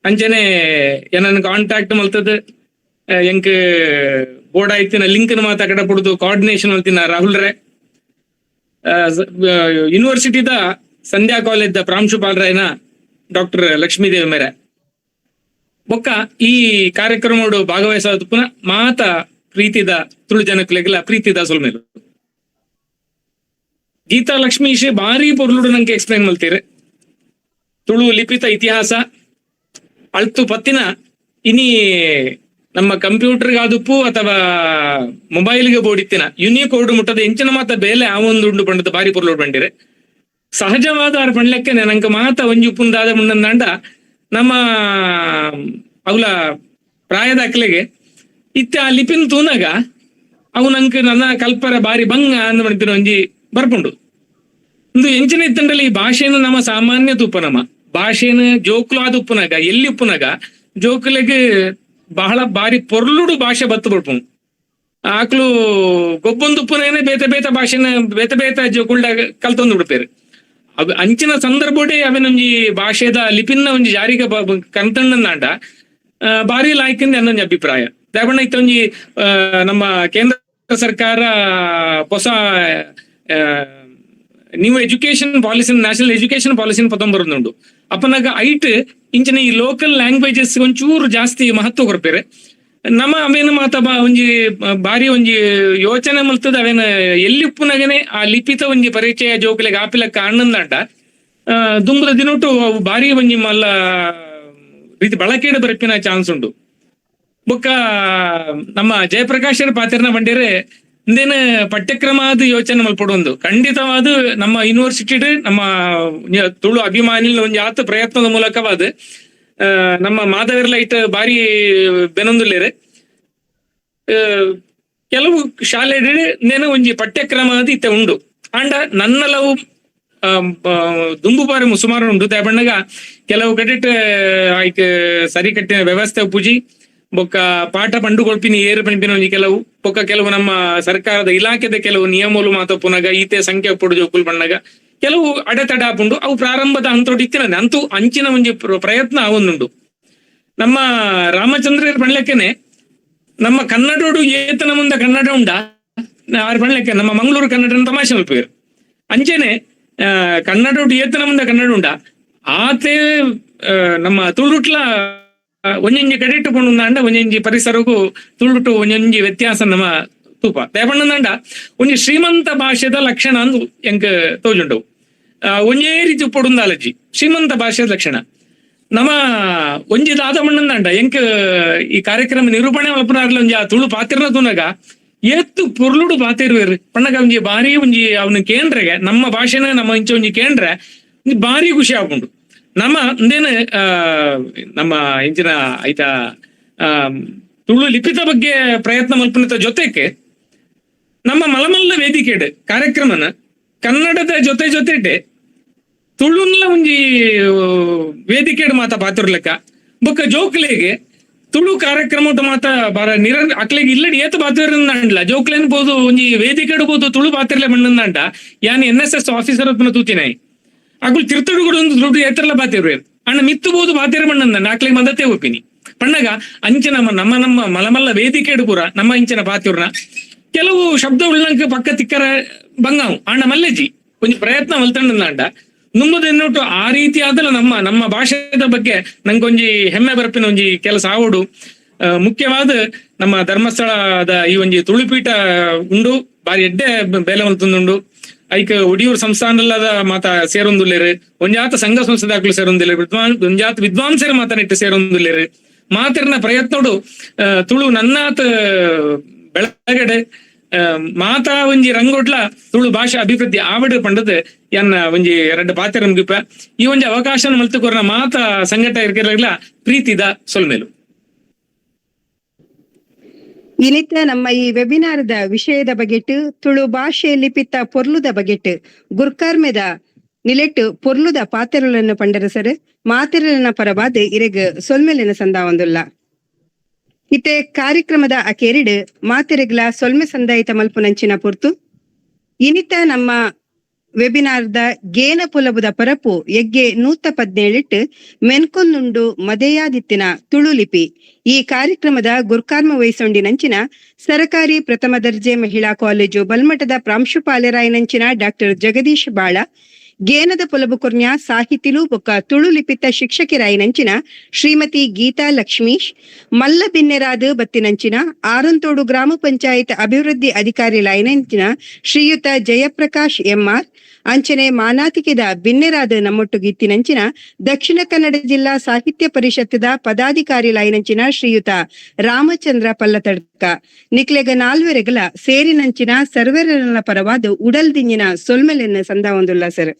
ಅಂಚನೆ ಏನನ್ನ ಕಾಂಟ್ಯಾಕ್ಟ್ ಮಲ್ತದ ಎಂಕ್ ಬೋರ್ಡ್ ಆಯ್ತಿನ ಲಿಂಕ್ ಮಾತ ಕಡೆ ಪುಡುದು ಕೋಆರ್ಡಿನೇಷನ್ ಮಲ್ತಿನ ರಾಹುಲ್ ರೇ, ಯೂನಿವರ್ಸಿಟಿದ ಸಂಧ್ಯಾ ಕಾಲೇಜ್ the ಪ್ರಾಂಶುಪಾಲರಾಯನ doctor Lakshmidevi ಮೇರೆ ಬೊಕ್ಕ ಈ ಕಾರ್ಯಕ್ರಮಡು ಭಾಗವಹಿಸೋದು ಮಾತ ಪ್ರೀತಿದ ತುಳು ಜನಕ್ಲೆಗ್ಲ ಪ್ರೀತಿದ ಸೊಲ್ಮೇಲು. ಗೀತಾ ಲಕ್ಷ್ಮೀಶ್ ಬಾರಿ ಪೊರ್ಲುಡು ನಂಗೆ ಎಕ್ಸ್ಪ್ಲೈನ್ ಮಲ್ತೀರಿ. ತುಳು ಲಿಪಿತ ಇತಿಹಾಸ ಅಳ್ತು ಪತ್ತಿನ ಇನಿ ನಮ್ಮ ಕಂಪ್ಯೂಟರ್ ಆದುಪ್ಪು ಅಥವಾ ಮೊಬೈಲ್ಗೆ ಬೋಡಿತ್ತಿನ ಯುನಿಕೋಡ್ ಮುಟ್ಟದ ಎಂಚಿನ ಮಾತ ಬೇಲೆ ಆ ಒಂದು ಉಂಡು ಪಂಡದ ಬಾರಿ ಪೊರ್ಲುಡು ಬಂಡಿರೆ. ಸಹಜವಾದ ಆರ್ ಪಂಡ್ಲೆಕ್ಕನೆ ನಂಗೆ ಮಾತ ಒಂಜಿ ಉಪ್ಪುಂದಾದ ಮುಂದಂದಾಂಡ ನಮ್ಮ ಅವಲ ಪ್ರಾಯದ ಅಕ್ಲೆಗೆ ಇತ್ತೆ ಆ ಲಿಪಿನ ತೂನಾಗ ಅವು ನಂಗೆ ನನ್ನ ಕಲ್ಪರ ಬಾರಿ ಬಂಗ ಅಂದ್ ಮಾಡ್ತಿನ ಒಂಜಿ ಬರ್ಪುಂಡು. ಇಂದು ಎಂಚಿನ ಇತ್ತಂಡಲ್ಲಿ ಈ ಭಾಷೆಯನ್ನು ನಮ್ಮ ಸಾಮಾನ್ಯ ತೂಪ ನಮ್ಮ ಭಾಷೆನ ಜೋಕ್ಲು ಆದ ಉಪ್ಪುನಾಗ ಎಲ್ಲಿ ಉಪ್ಪುನಾಗ ಜೋಕುಲೆಗ್ ಬಹಳ ಬಾರಿ ಪೊರ್ಲುಡು ಭಾಷೆ ಬತ್ತು ಬರ್ಪು. ಆಕ್ಲು ಗೊಬ್ಬೊಂದು ಉಪ್ಪುನೇನೆ ಬೇತೆ ಬೇತೆ ಭಾಷೆನ ಬೇತೆ ಬೇತೆ ಜೋಕುಲ್ಡ ಕಲ್ತೊಂದು ಬಿಡ್ಪೇರು. ಅವ್ ಅಂಚಿನ ಸಂದರ್ಭೋಡೆ ಅವನೊಂಜಿ ಭಾಷೆದ ಲಿಪಿನ ಒಂಜಿ ಜಾರಿಗೆ ಕಂತಣ್ಣಂದಾಂಡ ಬಾರಿ ಲಾಯ್ಕಿಂದ ಅನ್ನೊಂಜಿ ಅಭಿಪ್ರಾಯ. ದಾಬಣ್ಣ ಇತ್ತೊಂಜಿ ನಮ್ಮ ಕೇಂದ್ರ ಸರ್ಕಾರ ಹೊಸ new education policy, national education policy ಪತ್ತೊಂಬರದುಂಡು. ಅಪ್ಪನಾಗ ಐಟ್ ಇಂಚಿನ ಈ ಲೋಕಲ್ ಲ್ಯಾಂಗ್ವೇಜಸ್ ಒಂಚೂರು ಜಾಸ್ತಿ ಮಹತ್ವ ಕೊರ್ಪೇರೆ. ನಮ್ಮ ಅವೇನು ಮಾತ ಒಂಜಿ ಬಾರಿ ಒಂಜಿ ಯೋಚನೆ ಮಲ್ತದ ಅವೇನ ಎಲ್ಲಿ ಉಪ್ಪುನಗನೆ ಆ ಲಿಪಿತ ಒಂಜಿ ಪರಿಚಯ ಜೋಕುಲೆಗ್ ಆಪಿಲಕ್ಕ ಅಣ್ಣಂದಾಂಡ ದುಂಬುದ ದಿನೊಟು ಅವು ಬಾರಿ ಒಂಜಿ ಮಲ್ಲ ರೀತಿ ಬಳಕೆಡ್ ಬರ್ಪಿನ ಚಾನ್ಸ್ ಉಂಡು. ಬೊಕ್ಕ ನಮ್ಮ ಜಯಪ್ರಕಾಶರ ಪಾತ್ರನ ಬಂಡೇರೆ ಇಂದೇನ ಪಠ್ಯಕ್ರಮ ಅದು ಯೋಚನೆ ಮಲ್ಪಡು ಖಂಡಿತವಾದ ನಮ್ಮ ಯೂನಿವರ್ಸಿಟಿ ನಮ್ಮ ತುಳು ಅಭಿಮಾನಿ ಒಂಜಿ ಆತ ಪ್ರಯತ್ನದ ಮೂಲಕವಾದ ನಮ್ಮ ಮಾಧವರ್ಲ ಐಟ್ ಬಾರಿ ಬೆನೊಂದುಲ್ಲೇರೆ. ಕೆಲವು ಶಾಲೆ ನೇನ ಒಂಜಿ ಪಠ್ಯಕ್ರಮ ಅದು ಇತ್ತೆ ಉಂಡು. ಆಂಡ ನನ್ನಲವು ದುಂಬು ಬಾರಿ ಸುಮಾರು ಉಂಡು. ದಾಬಣ್ಣಗ ಕೆಲವು ಕಡೆಟ್ ಆಯ್ಕ್ ಸರಿ ಕಟ್ಟಿನ ವ್ಯವಸ್ಥೆ ಪೂಜಿ ಬೊಕ್ಕ ಪಾಠ ಪಂಡು ಕೊಳ್ಪಿನಿ ಏರು ಪಂಪಿನ ಒಂಜಿ ಕೆಲವು ಬೊಕ್ಕ ಕೆಲವು ನಮ್ಮ ಸರ್ಕಾರದ ಇಲಾಖೆದ ಕೆಲವು ನಿಯಮಲು ಮಾತ ಪುನಗ ಈತೆ ಸಂಖ್ಯೆ ಪೊಡು ಜೋಕುಲ್ ಬಣ್ಣಗ ಕೆಲವು ಅಡೆತಡೆ ಆಪುಂಡು. ಅವು ಪ್ರಾರಂಭದ ಹಂತೋಟಿ ಇತ್ತಿನ ಅಂತೂ ಅಂಚಿನ ಒಂಜಿ ಪ್ರಯತ್ನ ಅವೊಂದುಂಡು. ನಮ್ಮ ರಾಮಚಂದ್ರ ಪಣ್ಲೆಕ್ಕನೆ ನಮ್ಮ ಕನ್ನಡೋಡು ಏತನ ಮುಂದೆ ಕನ್ನಡ ಉಂಡ ಆರು ಪಣ್ಲೆಕ್ಕೆ ನಮ್ಮ ಮಂಗಳೂರು ಕನ್ನಡ ತಮಾಷೆ ಮಲ್ಪೇರು. ಅಂಚೆನೆ ಕನ್ನಡೋಡು ಏತನ ಮುಂದೆ ಕನ್ನಡ ಉಂಡ ಆತೆ ನಮ್ಮ ತುಳುಟ್ಲ ಒಂಜೊಂಜಿ ಕಡೆಟ್ಟು ಪಂಡುಂದಾಂಡ ಒಂಜೊಂಜಿ ಪರಿಸರಕ್ಕೂ ತುಳುಟು ಒಂಜೊಂಜಿ ವ್ಯತ್ಯಾಸ ನಮ್ಮ ತೂಪ ದೇಪಣ್ಣಂದಾಂಡ ಒಂಜಿ ಶ್ರೀಮಂತ ಭಾಷೆದ ಲಕ್ಷಣ ಅಂದು ಎಂಕ್ ತೋಜುಂಡವು. ಒಂಜೇ ರೀತಿ ಉಪ್ಪೊಡುಂದಾಲಜ್ಜಿ ಶ್ರೀಮಂತ ಭಾಷೆದ ಲಕ್ಷಣ ನಮ್ಮ ಒಂಜಿ ದಾದ ಮಣ್ಣಂದಾಂಡ ಎಂಕ್ ಈ ಕಾರ್ಯಕ್ರಮ ನಿರೂಪಣೆ ಮಲ್ಪನಾರ್ಲ ಒಂಜಿ ಆ ತುಳು ಪಾತ್ರನ ತೂನಗ ಏತ್ತು ಪೊರ್ಲುಡು ಪಾತಿರುವೆರು ಪಣ್ಣಗ ಒಂಜಿ ಬಾರಿ ಒಂಜಿ ಅವನ ಕೇಂದ್ರಗೆ ನಮ್ಮ ಭಾಷೆನ ನಮ್ಮ ಇಂಚ ಒಂಜಿ ಕೇಂದ್ರ ಬಾರಿ ಖುಷಿ ಆಪುಂಡು. ನಮ್ಮ ಅಂದೇನು ನಮ್ಮ ಇಂಚಿನ ಐತ ತುಳು ಲಿಪಿತ ಬಗ್ಗೆ ಪ್ರಯತ್ನ ಮಲ್ಪನದ ಜೊತೆಗೆ ನಮ್ಮ ಮಲಮಲ್ಲ ವೇದಿಕೆಡ್ ಕಾರ್ಯಕ್ರಮನ ಕನ್ನಡದ ಜೊತೆ ಜೊತೆಟೆ ತುಳುನ್ಲ ಒಂಜಿ ವೇದಿಕೆಡ್ ಮಾತ ಪಾತ್ರಲೆಕ್ಕ ಬೊಕ್ಕ ಜೋಕ್ಲೆಗೆ ತುಳು ಕಾರ್ಯಕ್ರಮ ಮಾತ ಬಾರ ನಿರ ಅಕ್ಲೆಗ್ ಇಲ್ಲಡಿ ಏತ ಬಾತಿರಂಡ ಜೋಕ್ಲೇನ್ ಬೋದು ಒಂಜಿ ವೇದಿಕೆ ಇಡ್ಬೋದು ತುಳು ಬಾತಿರ್ಲೆ ಮಣ್ಣಂದಂಡ. ಯಾನ್ ಎನ್ ಎಸ್ ಎಸ್ ಆಫೀಸರ್ ಅತ್ನ ತೂತಿನಾಯಿ ಅಕುಲು ತಿರ್ತಡು ಕೂಡ ಒಂದು ದುಡ್ಡು ಏತರ್ಲ ಬಾತಿರ್ವೆ ಅಣ್ಣ ಮಿತ್ತು ಬೋದು ಬಾತಿರ ಮಣ್ಣಂದಂಡ ಅಕ್ಲೆಗ್ ಮಂದತೆ ಒಪ್ಪಿನಿ ಪಣ್ಣಗ ಅಂಚ ನಮ್ಮ ನಮ್ಮ ನಮ್ಮ ಮಲಮಲ್ಲ ವೇದಿಕೆ ಪೂರ ನಮ್ಮ ಇಂಚಿನ ಬಾತಿರ್ನ ಕೆಲವು ಶಬ್ದ ಉಳ್ಳಂಕ ಪಕ್ಕ ತಿಕ್ಕರ ಬಂಗಾವು ಅಣ್ಣ ಮಲ್ಲೆಜಿ ಒಂಜಿ ಪ್ರಯತ್ನ ಮಲ್ತಂಡಂಡ ನುಮ್ಮದೆನ್ನೋಟು ಆ ರೀತಿ ಆದಲ್ಲ ನಮ್ಮ ನಮ್ಮ ಭಾಷೆದ ಬಗ್ಗೆ ನಂಗೊಂಜಿ ಹೆಮ್ಮೆ ಬರ್ಪಿನ ಒಂಜಿ ಕೆಲಸ ಆವಡು. ಮುಖ್ಯವಾದ ನಮ್ಮ ಧರ್ಮಸ್ಥಳದ ಈ ಒಂಜಿ ತುಳುಪೀಠ ಉಂಡು ಬಾರಿ ಎಡ್ಡೆ ಬೇಲೆ ಮಲ್ತೊಂದುಂಡು. ಐಕ್ ಒಡಿಯೂರು ಸಂಸ್ಥಾನಲ್ಲದ ಮಾತ ಸೇರೊಂದುಲ್ಲೇರು, ಒಂಜಾತ ಸಂಘ ಸಂಸ್ಥೆದಾಕ್ಲು ಸೇರೊಂದಿಲ್ಲೇರು, ಒಂಜಾತ ವಿದ್ವಾಂಸರ ಮಾತನಿಟ್ಟು ಸೇರೊಂದುಲ್ಲೇರು. ಮಾತಿರ್ನ ಪ್ರಯತ್ನೋಡು ತುಳು ನನ್ನಾತ ಬೆಳಗಡೆ ಮಾತಾ ಒಂಜಿ ರಂಗೋಟ್ಲ ತುಳು ಭಾಷಾ ಅಭಿವೃದ್ಧಿ ಆವಡು ಪಂಡದು ಎನ್ನ ಒಂಜಿ ಎರಡು ಪಾತ್ರ ಮುಗಿಪ ಈ ಒಂಜಿ ಅವಕಾಶ ಮಲ್ತುಕೊರ್ನ ಮಾತಾ ಸಂಘಟ ಇರ್ಕಿರಲಿಲ್ಲ ಪ್ರೀತಿದ ಸೊಲ್ಮೇಲು. ಇನಿತ ನಮ್ಮ ಈ ವೆಬಿನಾರದ ವಿಷಯದ ಬಗೆಟ್ ತುಳು ಭಾಷೆ ಲಿಪಿತ ಪೊರ್ಲುದ ಬಗೆಟ್ ಗುರ್ಕಾರ್ಮೆದ ನಿಲೆಟ್ಟು ಪೊರ್ಲುದ ಪಾತ್ರಗಳನ್ನು ಪಂಡರ ಸರ್ ಮಾತೆರನ ಪರವಾದ ಇರೆಗ್ ಸೊಲ್ಮೆಲಿನ ಸಂದಾವೊಂದುಲ್ಲ. ಇತ್ತೆ ಕಾರ್ಯಕ್ರಮದ ಅಕೇರಿಡ್ ಮಾತೆರೆಗ್ಲ ಸೊಲ್ಮೆ ಸಂದಾಯಿತ ಮಲ್ಪುನಂಚಿನ ಪೊರ್ತು. ಇನಿತ ನಮ್ಮ ವೆಬಿನಾರ್ದ ಗೇನ ಪೊಲಬುದ ಪರಪು ಎಗ್ಗೆ 117 ಮೆನ್ಕೊಂದುಂಡು ಮದೆಯಾದಿತ್ತಿನ ತುಳು ಲಿಪಿ ಈ ಕಾರ್ಯಕ್ರಮದ ಗುರ್ಕಾರ್ಮ ವಹಿಸೊಂಡಿನಂಚಿನ ಸರಕಾರಿ ಪ್ರಥಮ ದರ್ಜೆ ಮಹಿಳಾ ಕಾಲೇಜು ಬಲ್ಮಠದ ಪ್ರಾಂಶುಪಾಲರಾಯನಂಚಿನ ಡಾಕ್ಟರ್ ಜಗದೀಶ್ ಬಾಳ, ಗೇನದ ಪೊಲಬು ಕೊರ್ನ್ಯ ಸಾಹಿತಿಲು ಬೊಕ್ಕ ತುಳು ಲಿಪಿತ ಶಿಕ್ಷಕಿರಾಯಿನಂಚಿನ ಶ್ರೀಮತಿ ಗೀತಾ ಲಕ್ಷ್ಮೀಶ್, ಮಲ್ಲ ಬಿನ್ನೆರಾದ ಬತ್ತಿನಂಚಿನ ಆರಂತೋಡು ಗ್ರಾಮ ಪಂಚಾಯತ್ ಅಭಿವೃದ್ಧಿ ಅಧಿಕಾರಿ ಲಾಯಿನಂಚಿನ ಶ್ರೀಯುತ ಜಯಪ್ರಕಾಶ್ ಎಂಆರ್, ಅಂಚನೆ ಮಾನಾತಿಕೆದ ಬಿನ್ನೆರಾದ ನಮ್ಮೊಟ್ಟುಗಿತ್ತಿನಂಚಿನ ದಕ್ಷಿಣ ಕನ್ನಡ ಜಿಲ್ಲಾ ಸಾಹಿತ್ಯ ಪರಿಷತ್ತದ ಪದಾಧಿಕಾರಿ ಲಾಯಿನಂಚಿನ ಶ್ರೀಯುತ ರಾಮಚಂದ್ರ ಪಲ್ಲತಡ್ಕ ನಿಕ್ಲೆಗ ನಾಲ್ವೆರೆಗಲ ಸೇರಿನಂಚಿನ ಸರ್ವೆರನ ಪರವಾದ ಉಡಲ್ದಿಂಜಿನ ಸೊಲ್ಮೆಲೆನ್ನ ಸಂದಾವೊಂದುಲ್ಲ ಸರ್.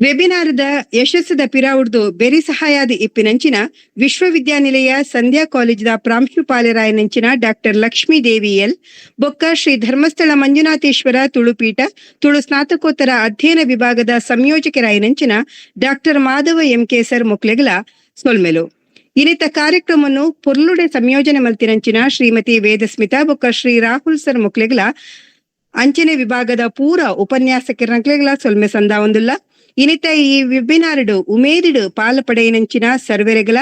ವೆಬಿನಾರದ ಯಶಸ್ಸದ ಪಿರಾವುಡ್ದು ಬೆರಿ ಸಹಾಯಾದ ಇಪ್ಪಿನಂಚಿನ ವಿಶ್ವವಿದ್ಯಾನಿಲಯ ಸಂಧ್ಯಾ ಕಾಲೇಜಿದ ಪ್ರಾಂಶುಪಾಲರಾಯನಂಚಿನ ಡಾಕ್ಟರ್ ಲಕ್ಷ್ಮೀ ದೇವಿ ಎಲ್ ಬೊಕ್ಕ ಶ್ರೀ ಧರ್ಮಸ್ಥಳ ಮಂಜುನಾಥೇಶ್ವರ ತುಳುಪೀಠ ತುಳು ಸ್ನಾತಕೋತ್ತರ ಅಧ್ಯಯನ ವಿಭಾಗದ ಸಂಯೋಜಕರಾಯನಂಚಿನ ಡಾಕ್ಟರ್ ಮಾಧವ ಎಂಕೆ ಸರ್ ಮೊಕ್ಲೆಗಲ ಸೊಲ್ಮೆಲು. ಇನ್ನಿತ ಕಾರ್ಯಕ್ರಮವನ್ನು ಪೊರ್ಲುಡೆ ಸಂಯೋಜನೆ ಮಲ್ತಿನಂಚಿನ ಶ್ರೀಮತಿ ವೇದಸ್ಮಿತಾ ಬೊಕ್ಕ ಶ್ರೀ ರಾಹುಲ್ ಸರ್ ಮೊಕ್ಲೆಗಲ ಅಂಚನೆ ವಿಭಾಗದ ಪೂರ ಉಪನ್ಯಾಸಕರಕ್ಲೆಗಲ ಸೊಲ್ಮೆ ಸಂದಾವೊಂದುಲ್ಲ. ಇನಿತ ಈ ವೆಬಿನಾರ್ಡ್ ಉಮೇದಿಡು ಪಾಲಪಡೆಯಿನಂಚಿನ ಸರ್ವೆರೆಗಲ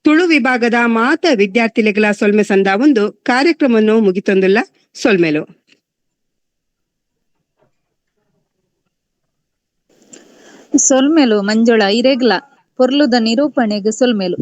ತುಳು ವಿಭಾಗದ ಮಾತ ವಿದ್ಯಾರ್ಥಿಲೆಗಲ ಸೊಲ್ಮೆ ಸಂದಾವೊಂದು ಕಾರ್ಯಕ್ರಮವನ್ನು ಮುಗಿತೊಂದುಲ್ಲ. ಸೊಲ್ಮೆಲು. ಸೊಲ್ಮೆಲು ಮಂಜುಳ ಇರೆಗ್ಲ ಪೊರ್ಲುದ ನಿರೂಪಣೆಗ್ ಸೊಲ್ಮೆಲು.